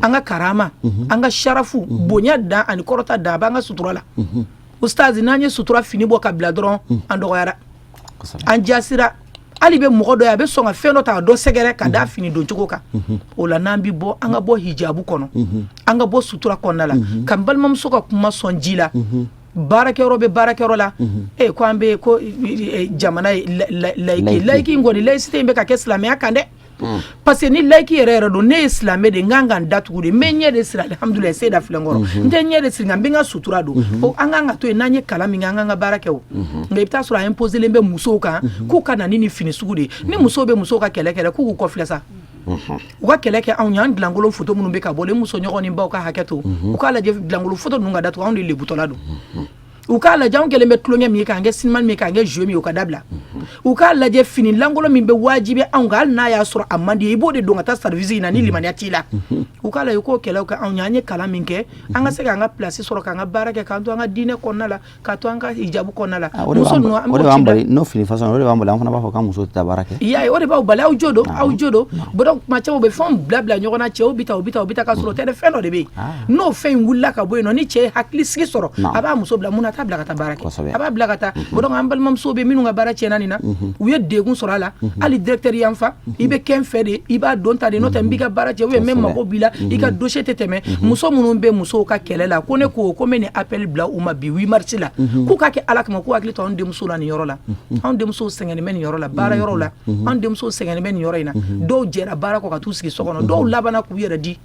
an ka karama, an ka sarafu. Bonya dan ani kɔrɔta dan a b'an ka sutura la. Ustazi, n'an ye sutura fini bɔ ka bila dɔrɔn, an dɔgɔyara, an jasira. Hali bɛ mɔgɔ dɔ ye, a bɛ sɔn ka fɛn dɔ ta ka dɔ sɛgɛrɛ ka da fini don cogo kan. O la, n'an bɛ bɔ, an ka bɔ hijabu kɔnɔ, an ka bɔ sutura kɔnɔna la. Ka n balimamuso ka kuma sɔn ji la, baarakɛyɔrɔ bɛ baarakɛyɔrɔ la, e ko an bɛ ko jamana ye laïque. Laïque in kɔni, laïcité in bɛ ka kɛ silamɛya kan dɛ, parce que ni laïque yɛrɛ yɛrɛ don, ne ye silamɛ de, n kan ka n datugu de, n bɛ ɲɛ de siri. Alihamudulilayi, se da filɛ n kɔrɔ, n tɛ ɲɛ de siri, nka n bɛ n ka sutura don. O an kan ka to yen. N'an ye kalan min kɛ, an kan ka baara kɛ. O nka i bɛ taa sɔrɔ a imposé len bɛ musow kan k'u ka na ni fini sugu de ye. Ni musow bɛ musow ka kɛlɛ kɛ dɛ, k'u k'u kɔfilɛ sa, u ka kɛlɛ kɛ anw ye. An dilankolon photo minnu bɛ ka bɔ, muso ɲɔgɔn ni baw ka hakɛ to, u k'a lajɛ, dilankolon photo ninnu ka datugu. Anw de lebutɔla don. U k'a lajɛ, anw kɛlen bɛ tulonkɛ min ye, k'an kɛ sinima min ye, k'an kɛ jeu min ye, u ka dabila. U k'a lajɛ, fini lankolon min bɛ wajibi anw kan, hali n'a y'a sɔrɔ a man di ye, i b'o de don ka taa service in na ni limaniya t'i la. U k'a lajɛ k'o kɛlɛw kɛ anw ye. An ye kalan min kɛ, an ka se k'an ka place sɔrɔ, k'an ka baara kɛ, k'an to an ka diinɛ kɔnɔna la, k'a to an ka hijabu kɔnɔna la. Muso ninnu, an b'o ci bila n'o fini façon, o de b'an bali. An fana b'a fɔ k'an muso tɛ taa baara kɛ. I y'a ye, o de b'aw bali. Aw jo don, aw jo don. Bon, donc kuma caman u bɛ fɛnw bila bila ɲɔgɔn na, cɛw bɛ taa, u bɛ taa, u bɛ taa, ka sɔrɔ o tɛ dɛ. Fɛn dɔ de bɛ yen, n'o fɛn in wulila ka bɔ yen nɔ, ni cɛ ye hakili sigi sɔrɔ, a b'a muso bila mun na? A t'a bila ka taa baara kɛ, a b'a bila ka taa. Bon, donc an balimamusow bɛ minnu ka baara tiɲɛna nin na, u ye degun sɔrɔ a la. Hali directeur yan fa, i bɛ kɛ n fɛ de, i b'a dɔn ta de, n'o tɛ n b'i ka baara cɛ ou bien n bɛ mago b'i la, i ka dossier tɛ tɛmɛ. Muso minnu bɛ musow ka kɛlɛ la, ko ne ko n bɛ nin appel bila u ma bi 8 mars la, k'u k'a kɛ Ala kama, k'u hakili to anw denmuso la nin yɔrɔ la. Anw denmusow sɛgɛnnen bɛ nin yɔrɔ la, baara yɔrɔ la, anw denmusow sɛgɛnnen bɛ nin yɔrɔ in na. Dɔw jɛra baara kɔ ka t'u sigi so kɔnɔ, dɔw labanna k'u yɛrɛ di.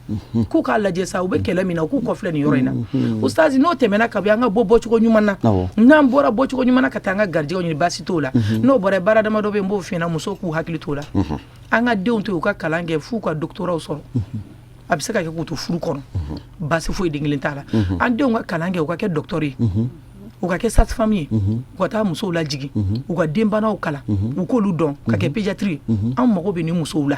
K'u k'a lajɛ sa, u bɛ kɛlɛ min na, u k'u kɔfilɛ nin yɔrɔ in na. Ustazi, n'o tɛmɛna ka bɔ, an ka bɔ bɔcogo ɲuman na. N'an bɔra bɔcogo ɲuman na ka taa an ka garijɛgɛw ɲini, baasi t'o la. N'o bɔra, baara damadɔ bɛ yen, n b'o f'i ɲɛna, musow k'u hakili t'o la. An ka denw to yen, u ka kalan kɛ f'u ka doctorat sɔrɔ. A bɛ se ka kɛ k'u to furu kɔnɔ, baasi foyi den kelen t'a la. An denw ka kalan kɛ, u ka kɛ docteur ye, u ka kɛ sage-femme ye, u ka taa musow lajigin, u ka denbanaw kalan, u k'olu dɔn, ka kɛ pédiatre ye. An mago bɛ nin musow la.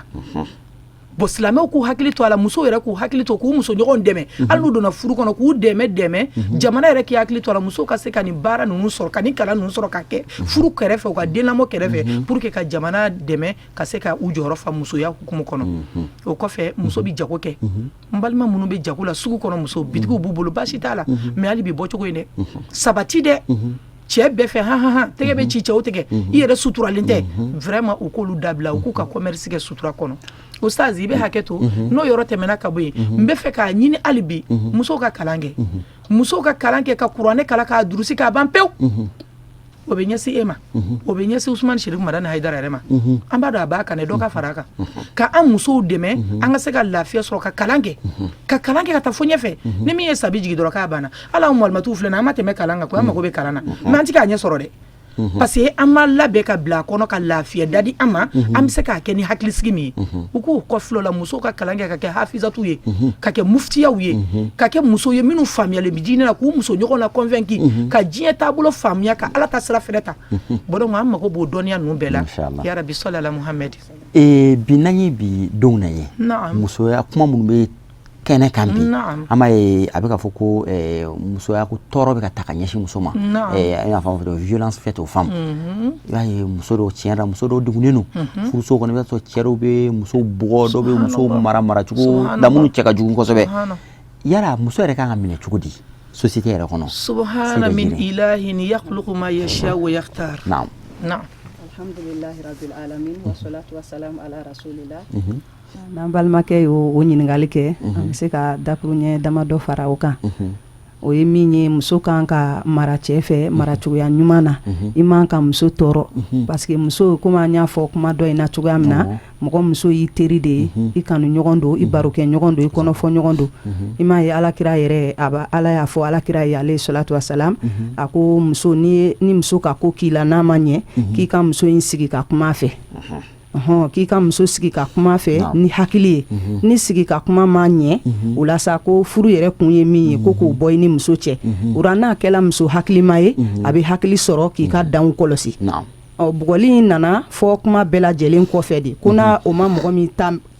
Bon, silamɛw k'u hakili to a la, musow yɛrɛ k'u hakili to k'u muso ɲɔgɔn dɛmɛ, hali n'u donna furu kɔnɔ, k'u dɛmɛ dɛmɛ. Jamana yɛrɛ k'i hakili to a la, musow ka se ka nin baara ninnu sɔrɔ, ka nin kalan ninnu sɔrɔ, ka kɛ furu kɛrɛfɛ, u ka denlamɔ kɛrɛfɛ, pour que ka jamana dɛmɛ ka se ka u jɔyɔrɔ fa musoya hukumu kɔnɔ. O kɔfɛ, muso bɛ jago kɛ. N balima minnu bɛ jago la sugu kɔnɔ, muso bitigiw b'u bolo, baasi t'a la, mais hali bi bɔcogo in dɛ, sabati dɛ, cɛ bɛɛ fɛ han han han, tɛgɛ bɛ ci cɛw tigɛ, i yɛrɛ suturalen tɛ. Vraiment, u k'olu dabila, u k'u ka commerce kɛ sutura kɔnɔ. Ustaz, i bɛ hakɛ to. N'o yɔrɔ tɛmɛna ka bɔ yen, n bɛ fɛ k'a ɲini hali bi, musow ka kalan kɛ, musow ka kalan kɛ, ka kuranɛ kalan, k'a durusi k'a ban pewu. O bɛ ɲɛsin e ma, o bɛ ɲɛsin Usumani Sirifu Madani Hayidara yɛrɛ ma. An b'a dɔn a b'a kan dɛ, dɔ ka fara a kan ka an musow dɛmɛ, an ka se ka lafiya sɔrɔ, ka kalan kɛ, ka kalan kɛ ka taa fo ɲɛfɛ. Ni min ye sabi jigin dɔrɔn, k'a banna. Hali anw malimatuw filɛ nin ye, an ma tɛmɛ kalan kan koyi, an mago bɛ kalan na, mais an tɛ k'a ɲɛ sɔrɔ dɛ, parce que an ma labɛn ka bila a kɔnɔ ka lafiya da di an ma, an bɛ se k'a kɛ ni hakilisigi min ye. U k'u kɔfilɛ la, musow ka kalan kɛ ka kɛ hafizatu ye, ka kɛ muftiyaw ye, ka kɛ muso ye minnu faamuyalen bɛ diinɛ la, k'u muso ɲɔgɔn la convaincu, ka diɲɛ taabolo faamuya, ka Ala ta sira fɛnɛ ta. Bon, donc an mago b'o dɔnniya ninnu bɛɛ la. Ya rabi, sɔli ala Muhamɛdi. Bi n'an ye bi donw na ye, musoya kuma minnu bɛ kɛnɛ kan bi, an b'a ye a bɛ ka fɔ ko musoya ko tɔɔrɔ bɛ ka ta ka ɲɛsin muso ma, an y'a fɔ violence faite aux femmes. I b'a ye muso dɔw, tiɲɛ la, muso dɔw degunnen don furuso kɔnɔ. I b'a sɔrɔ cɛ dɔw bɛ musow bugɔ, dɔw bɛ musow mara maracogo la minnu cɛ ka jugu kosɛbɛ. Yala muso yɛrɛ kan ka minɛ cogo di société yɛrɛ kɔnɔ? Subhana min ilahin yakhluqu ma yasha wa yakhtar. Naam. Naam. Alhamdulillahi rabbil alamin, wa salatu wa salam ala rasulillah. N'an balimakɛ y'o o ɲininkali kɛ, an bɛ se ka dakuruɲɛ damadɔ fara o kan. O ye min ye, muso kan ka mara cɛ fɛ maracogoya ɲuman na. I man ka muso tɔɔrɔ, parce que muso, komi an y'a fɔ kuma dɔ in na cogoya min na, mɔgɔ muso y'i teri de ye, i kanu ɲɔgɔn don, i barokɛ ɲɔgɔn don, i kɔnɔfɔ ɲɔgɔn don. I m'a ye, Alakira yɛrɛ a b'a, Ala y'a fɔ Alakira ye, alayhi salatu wasalam, a ko muso, ni muso ka ko k'i la n'a ma ɲɛ, k'i ka muso in sigi ka kuma fɛ, ɔhɔn, k'i ka muso sigi ka kuma fɛ ni hakili ye. Ni sigi ka kuma ma ɲɛ, o la sa, ko furu yɛrɛ kun ye min ye, ko k'o bɔ i ni muso cɛ. O la, n'a kɛla muso hakilima ye, a bɛ hakili sɔrɔ k'i ka danw kɔlɔsi. Ɔ, bugɔli in nana fɔ kuma bɛɛ lajɛlen kɔfɛ de, ko n'a o ma mɔgɔ min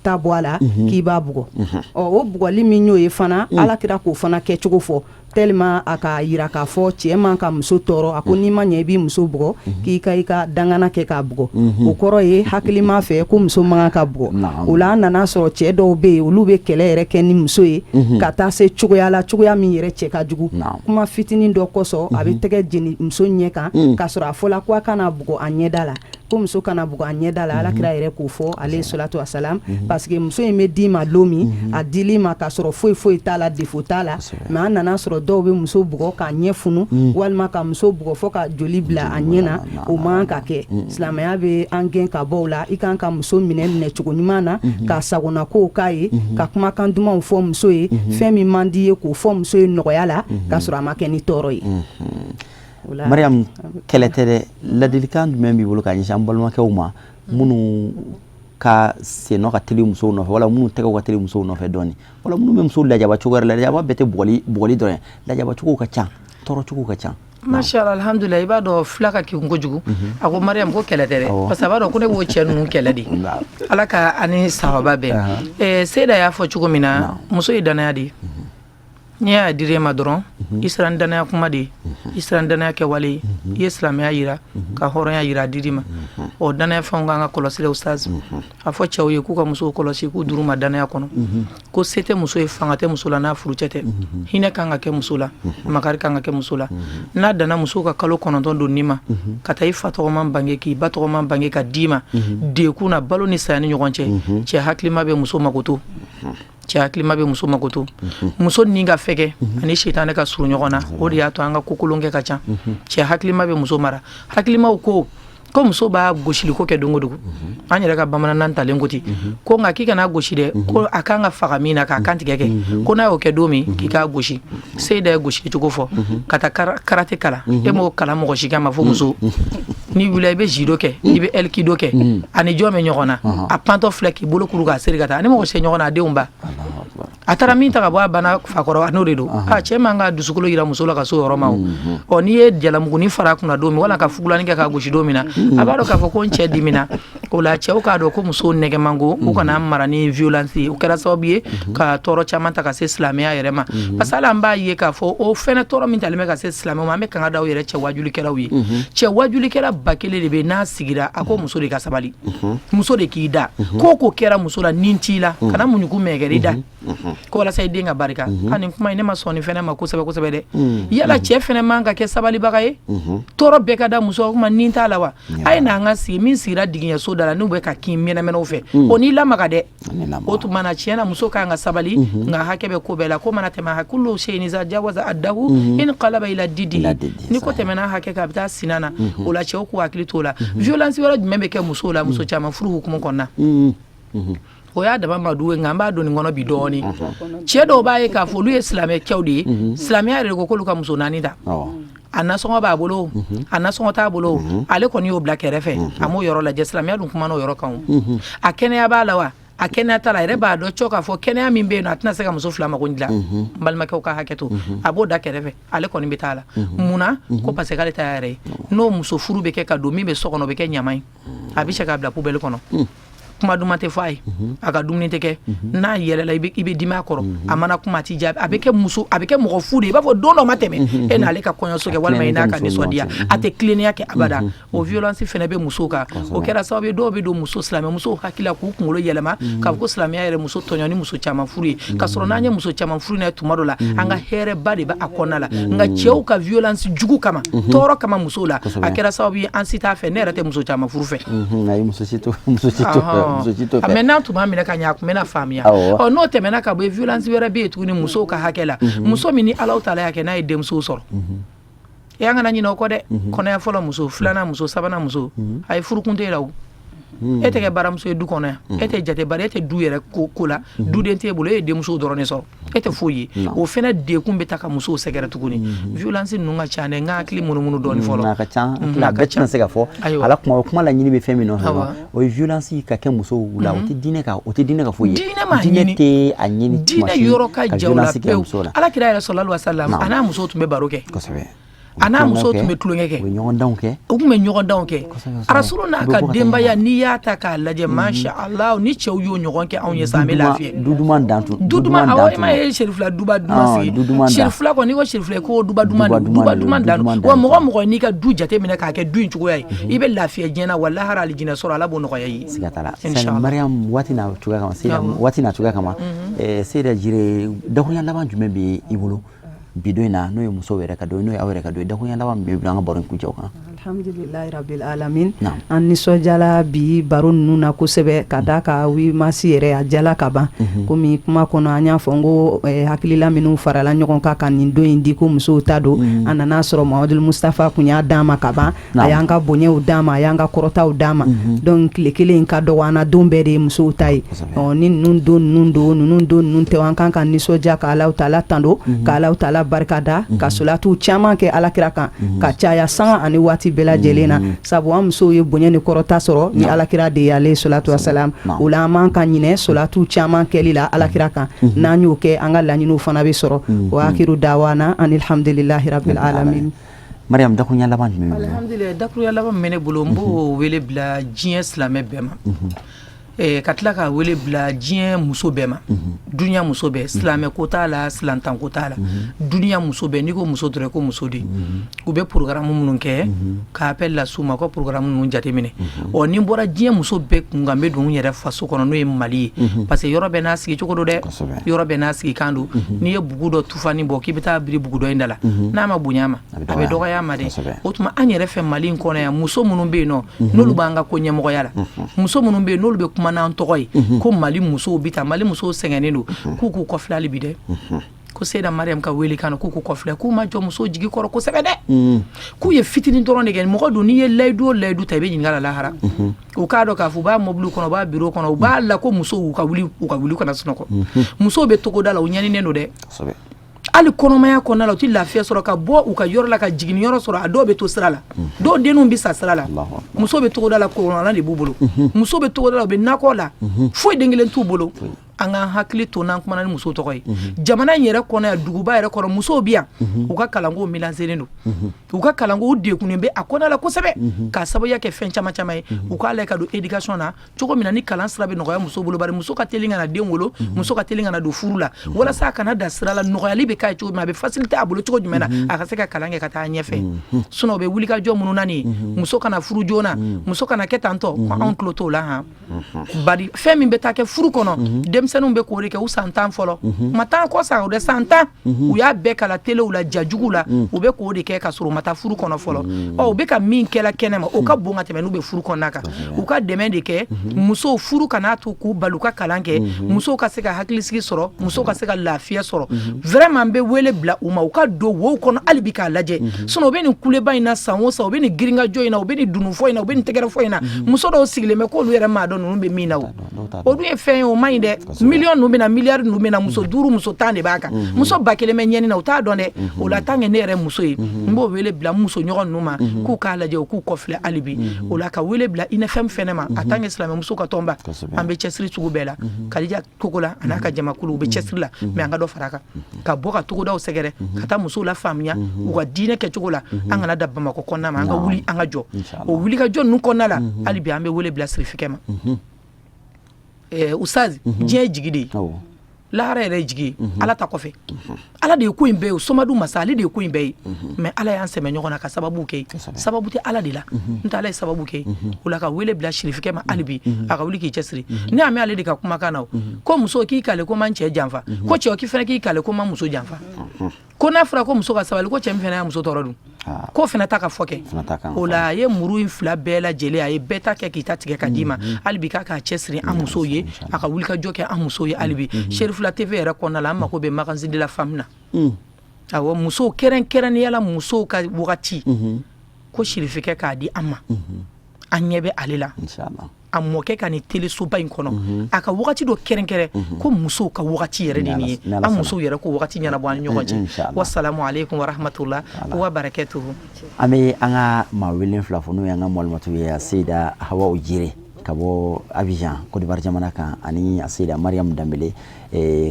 ta bɔ a la, k'i b'a bugɔ. Ɔ, o bugɔli min y'o ye fana, Alakira k'o fana kɛcogo fɔ tellement a ka yira k'a fɔ cɛ man ka muso tɔɔrɔ. A ko n'i ma ɲɛ i b'i muso bugɔ, k'i ka i ka dangana kɛ k'a bugɔ. O kɔrɔ ye hakilima fɛ ko muso man kan ka bugɔ. O la, an nana sɔrɔ cɛ dɔw bɛ yen, olu bɛ kɛlɛ yɛrɛ kɛ ni muso ye ka taa se cogoya la, cogoya min yɛrɛ cɛ ka jugu. Kuma fitinin dɔ kosɔn, a bɛ tɛgɛ jeni muso ɲɛ kan, k'a sɔrɔ a fɔla ko a kana bugɔ a ɲɛda la, ko muso kana bugɔ a ɲɛda la. Alakira yɛrɛ k'o fɔ, alayhi salatu wasalam, parce que muso in bɛ d'i ma don min, a dil'i ma k'a sɔrɔ foyi foyi t'a la, défaut t'a la. Mais an nana sɔrɔ dɔw bɛ muso bugɔ k'a ɲɛ funu, walima ka muso bugɔ fo ka joli bila a ɲɛ na. O man ka kɛ. Silamɛya bɛ an gɛn ka bɔ o la. I kan ka muso minɛ minɛcogo ɲuman na, ka sagonakow k'a ye, ka kumakan dumanw fɔ muso ye, fɛn min man di ye, k'o fɔ muso ye nɔgɔya la, k'a sɔrɔ a ma kɛ ni tɔɔrɔ ye. Mariam, kɛlɛ tɛ dɛ, ladilikan jumɛn b'i bolo ka ɲɛsin an balimakɛw ma minnu ka sennɔ ka teli musow nɔfɛ, wala minnu tɛgɛw ka teli musow nɔfɛ dɔɔni, wala minnu bɛ musow lajaba cogo wɛrɛ la? Lajaba bɛɛ tɛ bugɔli dɔrɔn ye, lajaba cogow ka ca, tɔɔrɔ cogow ka ca. Masha alhamdulillah. I b'a dɔn fila ka kegun kojugu. A ko Mariam ko kɛlɛ tɛ dɛ, parce que a b'a dɔn ko ne b'o cɛ ninnu kɛlɛ de. Ala ka ani sahaba bɛn. Seyida y'a fɔ cogo min na, muso ye danaya de ye. N'i y'a dir'e ma dɔrɔn, i sera ni danaya kuma de ye, i sera ni danaya kɛwale ye, i ye silamɛya yira, ka hɔrɔnya yira, a dir'i ma. Ɔ, danaya fɛnw kan ka kɔlɔsi dɛ, ustaz. A fɔ cɛw ye k'u ka musow kɔlɔsi, k'u dir'u ma danaya kɔnɔ, ko se tɛ muso ye, fanga tɛ muso la n'a furucɛ tɛ. Hinɛ kan ka kɛ muso la, makari kan ka kɛ muso la. N'a danna muso ka kalo 9 donni ma, ka taa i fa tɔgɔman bange, k'i ba tɔgɔman bange, ka d'i ma dekun na, balo ni saya ni ɲɔgɔn cɛ, cɛ hakilima bɛ muso makoto, cɛ hakilima bɛ muso makoto. Muso ni ka fɛgɛ ani sitanɛ ka surun ɲɔgɔn na, o de y'a to an ka kokolon kɛ ka ca. Cɛ hakilima bɛ muso mara. Hakilimaw ko ko muso b'a gosiliko kɛ don o don. An yɛrɛ ka bamanan talen ko ten, ko nka k'i kana gosi dɛ, ko a kan ka faga min na k'a kantigɛ kɛ, ko n'a y'o kɛ don min, k'i k'a gosi. Seyida ye gosi cogo fɔ, ka taa karate kalan. E m'o kalan mɔgɔ si kama fo muso. N'i wulila, i bɛ judo kɛ, i bɛ aikido kɛ, ani jɔn bɛ ɲɔgɔn na? A pantɔ filɛ k'i bolo kuru k'a seri ka taa, ani mɔgɔ se ɲɔgɔn na. A denw ba, a taara min ta ka bɔ a banna fakɔrɔ, a n'o de don. A cɛ man ka dusukolo yira muso la ka so yɔrɔ ma. O ɔ, n'i ye jalamugunin fara a kunna don min, wala ka fugulani kɛ k'a gosi don min na, a b'a dɔn k'a fɔ ko n cɛ dimina. O la, cɛw k'a dɔn ko musow nɛgɛ man go, u kana mara ni violence ye. O kɛra sababu ye ka tɔɔrɔ caman ta ka se silamɛya yɛrɛ ma, parce que hali an b'a ye k'a fɔ o fɛnɛ tɔɔrɔ min talen bɛ ka se silamɛw ma, an bɛ kanga da aw yɛrɛ cɛ wajulikɛlaw ye. Cɛ wajulikɛla 1000 de bɛ n'a sigira, a ko muso de ka sabali, muso de k'i da, ko ko kɛra muso la ni t'i la, kana muɲuku mɛgɛri da, ko walasa i den ka barika. A nin kuma in, ne ma sɔn nin fɛnɛ ma kosɛbɛ kosɛbɛ dɛ. Yala cɛ fɛnɛ man ka kɛ sabalibaga ye? Tɔɔrɔ bɛɛ ka da muso kuma ni t'a la wa? A ye n'an ka sigi min sigira digiɲɛso da la, n'u bɛ ka kin mɛnɛmɛnɛw fɛ, o n'i lamaga dɛ. O tuma na, tiɲɛ na, muso kan ka sabali, nka hakɛ bɛ ko bɛɛ la. Ko mana tɛmɛ, kullu shay'in iza jawaza haddahu inqalaba ila diddihi. Ni ko tɛmɛna hakɛ kan, a bɛ taa sina na. O la, cɛw k'u hakili t'o la. Violence wɛrɛ jumɛn bɛ kɛ musow la, muso caman furu hukumu kɔnɔna? O y'a dama madu ye, nka an b'a don nin kɔnɔ bi dɔɔnin. Cɛ dɔw b'a ye k'a fɔ olu ye silamɛ cɛw de ye, silamɛya yɛrɛ de ko k'olu ka muso naani ta. A nasɔngɔ b'a bolo, a nasɔngɔ t'a bolo, ale kɔni y'o bila kɛrɛfɛ, a m'o yɔrɔ lajɛ. Silamɛya dun kumana o yɔrɔ kan. A kɛnɛya b'a la wa, a kɛnɛya t'a la, a yɛrɛ b'a dɔn cɔ k'a fɔ kɛnɛya min bɛ yen nɔ, a tɛna se ka muso fila mago dilan. N balimakɛw ka hakɛ to, a b'o da kɛrɛfɛ, ale kɔni bɛ taa la. Munna? Ko parce que k'ale ta y'a yɛrɛ ye. N'o muso furu bɛ kɛ ka don, min bɛ so kɔnɔ, o bɛ kɛ ɲama ye, a bɛ se k'a bila poubelle kɔnɔ. Kuma duman tɛ fɔ a ye, a ka dumuni tɛ kɛ. N'a yɛlɛla, i bɛ dimi a kɔrɔ. A mana kuma, a t'i jaabi. A bɛ kɛ muso, a bɛ kɛ mɔgɔ fu de ye, i b'a fɔ don dɔ ma tɛmɛ e n'ale ka kɔɲɔso kɛ walima i n'a ka nisɔndiya. A tɛ tilennenya kɛ abada. O violence fana bɛ musow kan. O kɛra sababu ye, dɔw bɛ don muso, silamɛ musow hakili la, k'u kunkolo yɛlɛma k'a fɔ ko silamɛya yɛrɛ muso tɔɲɔ ni muso caman furu ye, k'a sɔrɔ n'an ye muso caman furu n'a ye, tuma dɔ la an ka hɛrɛba de bɛ a kɔnɔna la. Nka cɛw ka violence jugu kama, tɔɔrɔ kama musow la, a kɛra sababu ye an si t'a fɛ. Ne yɛrɛ tɛ muso caman furu fɛ. Ayi, muso si t'o, muso si t'o fɛ, muso si t'o fɛ. Mais n'an tun b'a minɛ ka ɲɛ, a tun bɛna faamuya. Ɔ, n'o tɛmɛna ka bɔ yen, violence wɛrɛ bɛ yen tuguni musow ka hakɛ la. Muso min ni Alahu taala y'a kɛ n'a ye denmuso sɔrɔ, e, an kana ɲinɛ o kɔ dɛ. Kɔnɔya fɔlɔ muso, filanan muso, sabanan muso, a ye furukun t'e la. O e tɛ kɛ baramuso ye du kɔnɔ yan, e tɛ jate bari, e tɛ du yɛrɛ ko la, duden t'e bolo, e ye denmuso dɔrɔn de sɔrɔ, e tɛ foyi ye. O fɛnɛ dekun bɛ taa ka musow sɛgɛrɛ tuguni. Violence ninnu ka ca dɛ. N ka hakili munumunu dɔɔni fɔlɔ. A ka ca, a bɛɛ tɛna se ka fɔ. Ala kuma, o kuma laɲini bɛ fɛn min nɔfɛ, o ye violence ka kɛ musow la. O tɛ diinɛ ka, o tɛ diinɛ ka foyi ye. Diinɛ ma ɲini, tɛ a ɲini. Diinɛ yɔrɔ ka jan o la pewu. Ala kira yɛrɛ, sallallahu alaihi wasallam, a n'a musow tun bɛ baro kɛ. A n'a musow tun bɛ tulonkɛ kɛ. U bɛ ɲɔgɔn kɛ. U tun bɛ ɲɔgɔndanw kɛ. Arasulu n'a ka denbaya, n'i y'a ta k'a lajɛ, masha Allah, ni cɛw y'o ɲɔgɔn kɛ anw ye sa, an bɛ lafiya. Du duman dan tun. Du duman, awɔ. I m'a ye Serifila duba duman sigi. Serifila kɔni, n'i ko Serifila, ko duba duman, duba duman dan. Wa mɔgɔ mɔgɔ n'i ka du jate minɛ k'a kɛ du in cogoya ye, i bɛ lafiya diɲɛ na, wa lahara alijinɛ sɔrɔ, Ala b'o nɔgɔya i ye. Siga t'a la. Mariam, waati n'a cogoya kama, waati n'a cogoya kama, Seyida Jire, dakurunya laban jumɛn bɛ i bolo bi don in na, n'o ye musow yɛrɛ ka don, n'o ye aw yɛrɛ ka don ye? Dakurunya laban min bɛ bila an ka baro in kuncɛ o kan? Alhamdulilayi rabil alamin. An nisɔndiyala bi baro ninnu na kosɛbɛ, ka d'a kan 8 mars yɛrɛ a jala ka ban. Komi kuma kɔnɔ an y'a fɔ n ko hakilila minnu farala ɲɔgɔn kan ka nin don in di ko musow ta don, an nana sɔrɔ Mahamadu Mustafa kun y'a d'an ma ka ban. A y'an ka bonyaw d'an ma, a y'an ka kɔrɔtaw d'an ma. Donc tile kelen in ka dɔgɔ an na, don bɛɛ de ye musow ta ye. Ni ninnu don ninnu don, ninnu don ninnu tɛ, an kan ka nisɔndiya, ka Alahu taala tando, ka Alahu taala barika da, ka solatu caman kɛ alakira kan ka caya sanga ani waati bɛɛ lajɛlen na, sabu an musow ye bonya ni kɔrɔta sɔrɔ ni alakira de ye, alayhi salatu wasalam. O la, an man ka ɲinɛ solatu caman kɛli la alakira kan. N'an y'o kɛ, an ka laɲiniw fana bɛ sɔrɔ. Wa akiru dawana anilhamdulilahi rabil alamin. Mariam, dakurunya laban jumɛn b'i bolo? Alhamdulillah, dakurunya laban min bɛ ne bolo, n b'o wele bila diɲɛ silamɛ bɛɛ ma, ka tila ka wele bila diɲɛ muso bɛɛ ma, dunya muso bɛɛ, silamɛ ko t'a la, silantan ko t'a la, dunya muso bɛɛ. N'i ko muso dɔrɔn, ko muso de. U bɛ programme minnu kɛ, ka appel las'u ma ko programme ninnu jateminɛ. Ɔ, ni n bɔra diɲɛ muso bɛɛ kun kan, n bɛ don n yɛrɛ faso kɔnɔ, n'o ye Mali ye, parce que yɔrɔ bɛɛ n'a sigi cogo don dɛ, yɔrɔ bɛɛ n'a sigi kan don. N'i ye bugu dɔ tufani bɔ k'i bɛ taa biri bugu dɔ in da la, n'a ma bonya ma, a bɛ dɔgɔya ma dɛ. O tuma an yɛrɛ fɛ Mali in kɔnɔ yan, muso minnu bɛ yen nɔ, n'olu b'an ka ko ɲɛmɔgɔya la, muso minnu bɛ yen, n'olu bɛ kuma n'an tɔgɔ ye, ko Mali musow bi taa, Mali musow sɛgɛnnen don, k'u k'u kɔfilɛ hali bi dɛ. Ko Seyida Mariam ka wele kan, k'u k'u kɔfilɛ, k'u ma jɔ musow jigi kɔrɔ kosɛbɛ dɛ, k'u ye fitinin dɔrɔn de kɛ. Mɔgɔ dun, n'i ye layidu o layidu ta, i bɛ ɲininka la lahara. U k'a dɔn k'a fɔ u b'a mobili kɔnɔ, u b'a bureau kɔnɔ, u b'a la ko musow u ka wuli, u ka wuli, u kana sunɔgɔ. Musow bɛ togoda la, u ɲɛninen don dɛ. Hali kɔnɔmaya kɔnɔna la, u tɛ lafiya sɔrɔ ka bɔ u ka yɔrɔ la ka jigin yɔrɔ sɔrɔ. A dɔw bɛ to sira la, dɔw denninw bɛ sa sira la. Muso bɛ togoda la, kɔnɔna de b'u bolo. Muso bɛ togoda la, u bɛ nakɔ la, foyi den kelen t'u bolo. An k'an hakili to n'an kumana ni muso tɔgɔ ye. Jamana in yɛrɛ kɔnɔ yan, duguba yɛrɛ kɔnɔ, musow bɛ yan, u ka kalanko milanselen don, u ka kalanko, u degunnen bɛ a kɔnɔna la kosɛbɛ, k'a sababuya kɛ fɛn caman caman ye. U k'a lajɛ ka don éducation na cogo min na ni kalan sira bɛ nɔgɔya muso bolo, bari muso ka teli ka na den wolo, muso ka teli ka na don furu la, walasa a kana da sira la, nɔgɔyali bɛ k'a ye cogo min, a bɛ facilité a bolo cogo jumɛn na, a ka se ka kalan kɛ ka taa ɲɛfɛ. Sinon u bɛ wuli ka jɔ minnu na nin ye, muso kana furu joona, muso kana kɛ tantɔ, ko anw tulo t'o la han. Bari fɛn min bɛ taa kɛ furu kɔnɔ, denmisɛnnin Denmisɛnninw bɛ k'o de kɛ u san 10 fɔlɔ, ma taa kɔ sa o dɛ, san 10, u y'a bɛɛ kala telew la, jajugu la, u bɛ k'o de kɛ ka sɔrɔ u ma taa furu kɔnɔ fɔlɔ. Ɔ, u bɛ ka min kɛla kɛnɛ ma, o ka bon ka tɛmɛ n'u bɛ furu kɔnɔna kan. U ka dɛmɛ de kɛ musow, furu kan'a to k'u bali u ka kalan kɛ, musow ka se ka hakilisigi sɔrɔ, musow ka se ka lafiya sɔrɔ. Vraiment, n bɛ wele bila u ma, u ka don wow kɔnɔ hali bi k'a lajɛ. Sinon u bɛ nin kuleba in na san o san, u bɛ nin girinkajɔ in na, u bɛ nin dununfɔ in na, u bɛ nin tɛgɛrɛfɔ in na. Muso dɔw sigilen bɛ k'olu yɛrɛ m'a dɔn ninnu bɛ min na. O o dun ye fɛn ye, o man ɲi dɛ. Miliyɔn ninnu bɛ na, miliyari ninnu bɛ na, muso 5, muso 10 de b'a kan, muso 1000 bɛ ɲɛni na, u t'a dɔn dɛ. O la, tant que ne yɛrɛ muso ye, n b'o wele bila n muso ɲɔgɔn ninnu ma k'u k'a lajɛ, u k'u kɔfilɛ hali bi. O la, ka wele bila INFM fɛnɛ ma, en tant que silamɛmuso ka tɔnba, an bɛ cɛsiri sugu bɛɛ la. Kadija Togola a n'a ka jamakulu, u bɛ cɛsiri la, mais an ka dɔ fara a kan, ka bɔ ka togodaw sɛgɛrɛ, ka taa musow la faamuya u ka diinɛ kɛcogo la. An kana da Bamakɔ kɔnɔna ma, an ka wuli, an ka jɔ. O wuli ka jɔ ninnu kɔnɔna la, hali bi an bɛ wele bila sirifikɛ ma. Ustaz, diɲɛ ye jigi de ye, lahara yɛrɛ ye jigi ye. Ala ta kɔfɛ, Ala de ye ko in bɛɛ ye. O somadu masa, ale de ye ko in bɛɛ ye, mais Ala y'an sɛmɛ ɲɔgɔn na ka sababu kɛ. Sababu tɛ Ala de la, n tɛ Ala ye sababu kɛ. O la, ka wele bila sirifikɛ ma hali bi, a ka wuli k'i cɛsiri. Ne y'a mɛn ale de ka kumakan na, o ko muso k'i kale ko man cɛ janfa, ko cɛ k'i fana k'i kale ko man muso janfa, ko n'a fɔra ko muso ka sabali, ko cɛ min fana y'a muso tɔɔrɔ dun, k'o fana ta ka fɔ kɛ. O la, a ye muru in fila bɛɛ lajɛlen, a ye bɛɛ ta kɛ k'i ta tigɛ ka d'i ma. Hali bi k'a k'a cɛsiri an musow ye, a ka wuli ka jɔ kɛ an musow ye hali bi. Cherifila TV yɛrɛ kɔnɔna la, an mako bɛ magazine de la femme na. Awɔ, musow, kɛrɛnkɛrɛnnenya la musow ka wagati ko sirifikɛ k'a di an ma, an ɲɛ bɛ ale la. A mɔkɛ ka nin telesoba in kɔnɔ, a ka wagati dɔ kɛrɛnkɛrɛn ko musow ka wagati yɛrɛ de nin ye, an musow yɛrɛ ko wagati ɲɛnabɔ an ni ɲɔgɔn cɛ. Wasalamu aleykum warahmatula wa barakatuhu. An bɛ an ka maa wele fila fɔ, n'o ye an ka malimatu ye, Seyida Hawa Jire ka bɔ Abidjan, Côte d'Ivoire jamana kan, ani Seyida Mariam Danbele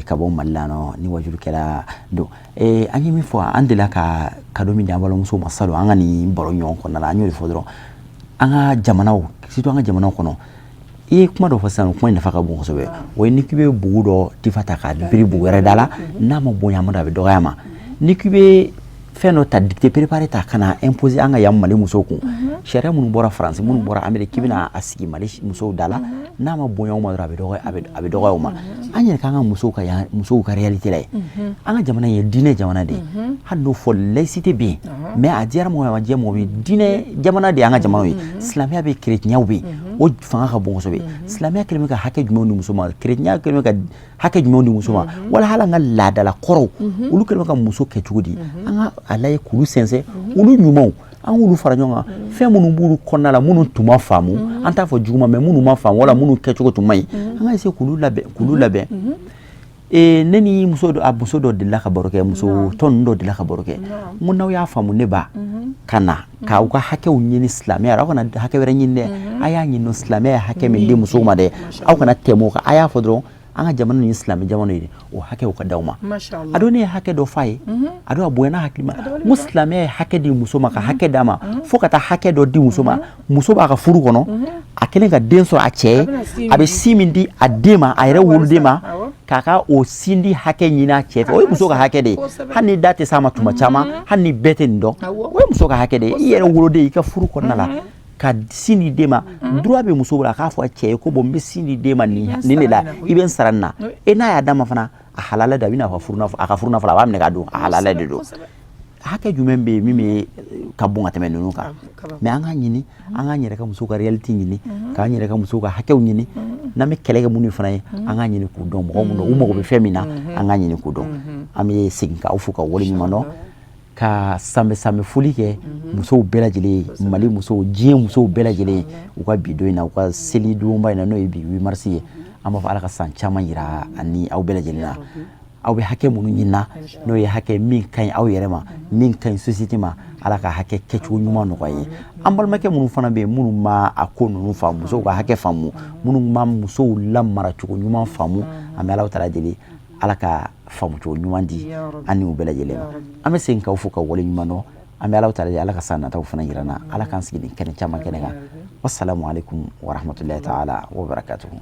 ka bɔ Mali la nɔ, ni wajulukɛla don. An ye min fɔ, an delila ka cadeau min di an balimamusow ma salon, an ka nin baro ɲɔgɔn kɔnɔna la, an y'o de fɔ dɔrɔn. An ka jamanaw, surtout an ka jamanaw kɔnɔ, i ye kuma dɔ fɔ sisan, kuma in nafa ka bon kosɛbɛ. O ye ni k'i bɛ bugu dɔ tifa ta k'a biri bugu wɛrɛ da la, n'a ma bonya ma, a bɛ dɔgɔya ma. Ni k'i bɛ fɛn dɔ ta, dictée préparée ta ka na imposer an ka yan Mali musow kun, sariya minnu bɔra Faransi, minnu bɔra Amérique, k'i bɛna a sigi Mali musow da la, n'a ma bonya o ma dɔrɔn, a bɛ dɔgɔya, a bɛ dɔgɔya o ma. An yɛrɛ k'an ka musow ka yan musow ka réalité la ye, an ka jamana ye diinɛ jamana de ye. Hali n'o fɔ laïcité bɛ yen, mais a diyara mɔgɔ min, a ma diya mɔgɔ min, diinɛ jamana de y'an ka jamanaw ye. Silamɛya bɛ, kerecɛnyaw bɛ yen, o fanga ka bon kosɛbɛ. Silamɛya kɛlen bɛ ka hakɛ jumɛnw di muso ma? Kerecɛnya kɛlen bɛ ka hakɛ jumɛnw di muso ma? Wala hali an ka laadala kɔrɔw, olu kɛlen bɛ ka muso kɛ cogo di? An ka a lajɛ k'olu sɛnsɛn, olu ɲumanw, an k'olu fara ɲɔgɔn kan. Fɛn minnu b'olu kɔnɔna la, minnu tun ma faamu, an t'a fɔ juguman, mais minnu ma faamu wala minnu kɛcogo tun man ɲi, an ka essayer k'olu labɛn, k'olu labɛn. Ne ni muso dɔ, a muso dɔ delila ka baro kɛ, muso tɔ ninnu dɔ delila ka baro kɛ. N ko n'aw y'a faamu, ne ba ka na k'aw ka hakɛw ɲini silamɛya la, aw kana hakɛ wɛrɛ ɲini dɛ, a y'a ɲini silamɛya ye hakɛ min di musow ma dɛ, aw kana tɛmɛ o kan. A y'a fɔ dɔrɔn an ka jamana nin ye silamɛ jamana ye, o hakɛw ka d'aw ma. A don ne ye hakɛ dɔ f'a ye, a don a bonyana hakili ma. N ko silamɛya ye hakɛ di muso ma, ka hakɛ d'a ma, fo ka taa hakɛ dɔ di muso ma. Muso b'a ka furu kɔnɔ, a kɛlen ka den sɔrɔ a cɛ ye, a bɛ sin min di a den ma, a yɛrɛ woloden ma, k'a ka o sin di hakɛ ɲini a cɛ fɛ, o ye muso ka hakɛ de ye. Hali ni da tɛ s'a ma tuma caman, hali ni bɛɛ tɛ nin dɔn, o ye muso ka hakɛ de ye. I yɛrɛ woloden, i ka furu kɔnɔna la, ka sin di den ma, droit bɛ muso bolo a k'a fɔ a cɛ ye ko bon, n bɛ sin di den ma nin de la, i bɛ n sara nin na. E n'a y'a d'a ma fana, a halala don, a bɛ n'a fɔ furu, a ka furu nafolo, a b'a minɛ k'a dun, a halala de don. Hakɛ jumɛn bɛ yen min bɛ ka bon ka tɛmɛ ninnu kan? Mais an k'a ɲini, an k'an yɛrɛ ka musow ka réalité ɲini, k'an yɛrɛ ka musow ka hakɛw ɲini. N'an bɛ kɛlɛ kɛ minnu fana ye, an k'a ɲini k'u dɔn, mɔgɔ minnu u mago bɛ fɛn min na, an k'a ɲini k'u dɔn. An bɛ segin k'aw fo ka waleɲuman dɔn, ka sanbɛ sanbɛ foli kɛ musow bɛɛ lajɛlen ye, Mali musow, diɲɛ musow bɛɛ lajɛlen, u ka bi don in na, u ka seli donba in na, n'o ye bi 8 mars ye. An b'a fɔ Ala ka san caman yira ani aw bɛɛ lajɛlen na. Aw bɛ hakɛ minnu ɲini na, n'o ye hakɛ min ka ɲi aw yɛrɛ ma, min ka ɲi société ma, Ala ka hakɛ kɛcogo ɲuman nɔgɔya ye. An balimakɛ minnu fana bɛ yen, minnu ma a ko ninnu faamu, musow ka hakɛ faamu, minnu ma musow lamara cogo ɲuman faamu, an bɛ Ala taala deli, Ala ka faamucogo ɲuman di an ni u bɛɛ lajɛlen ma. An bɛ segin k'aw fo ka wale ɲuman dɔn. An bɛ Ala taala deli, Ala ka san nataw fana yira an na, Ala k'an sigi nin kɛnɛ caman kɛnɛ kan. Wassalamu alaikum warahmatullahi taala wabarakatuhu.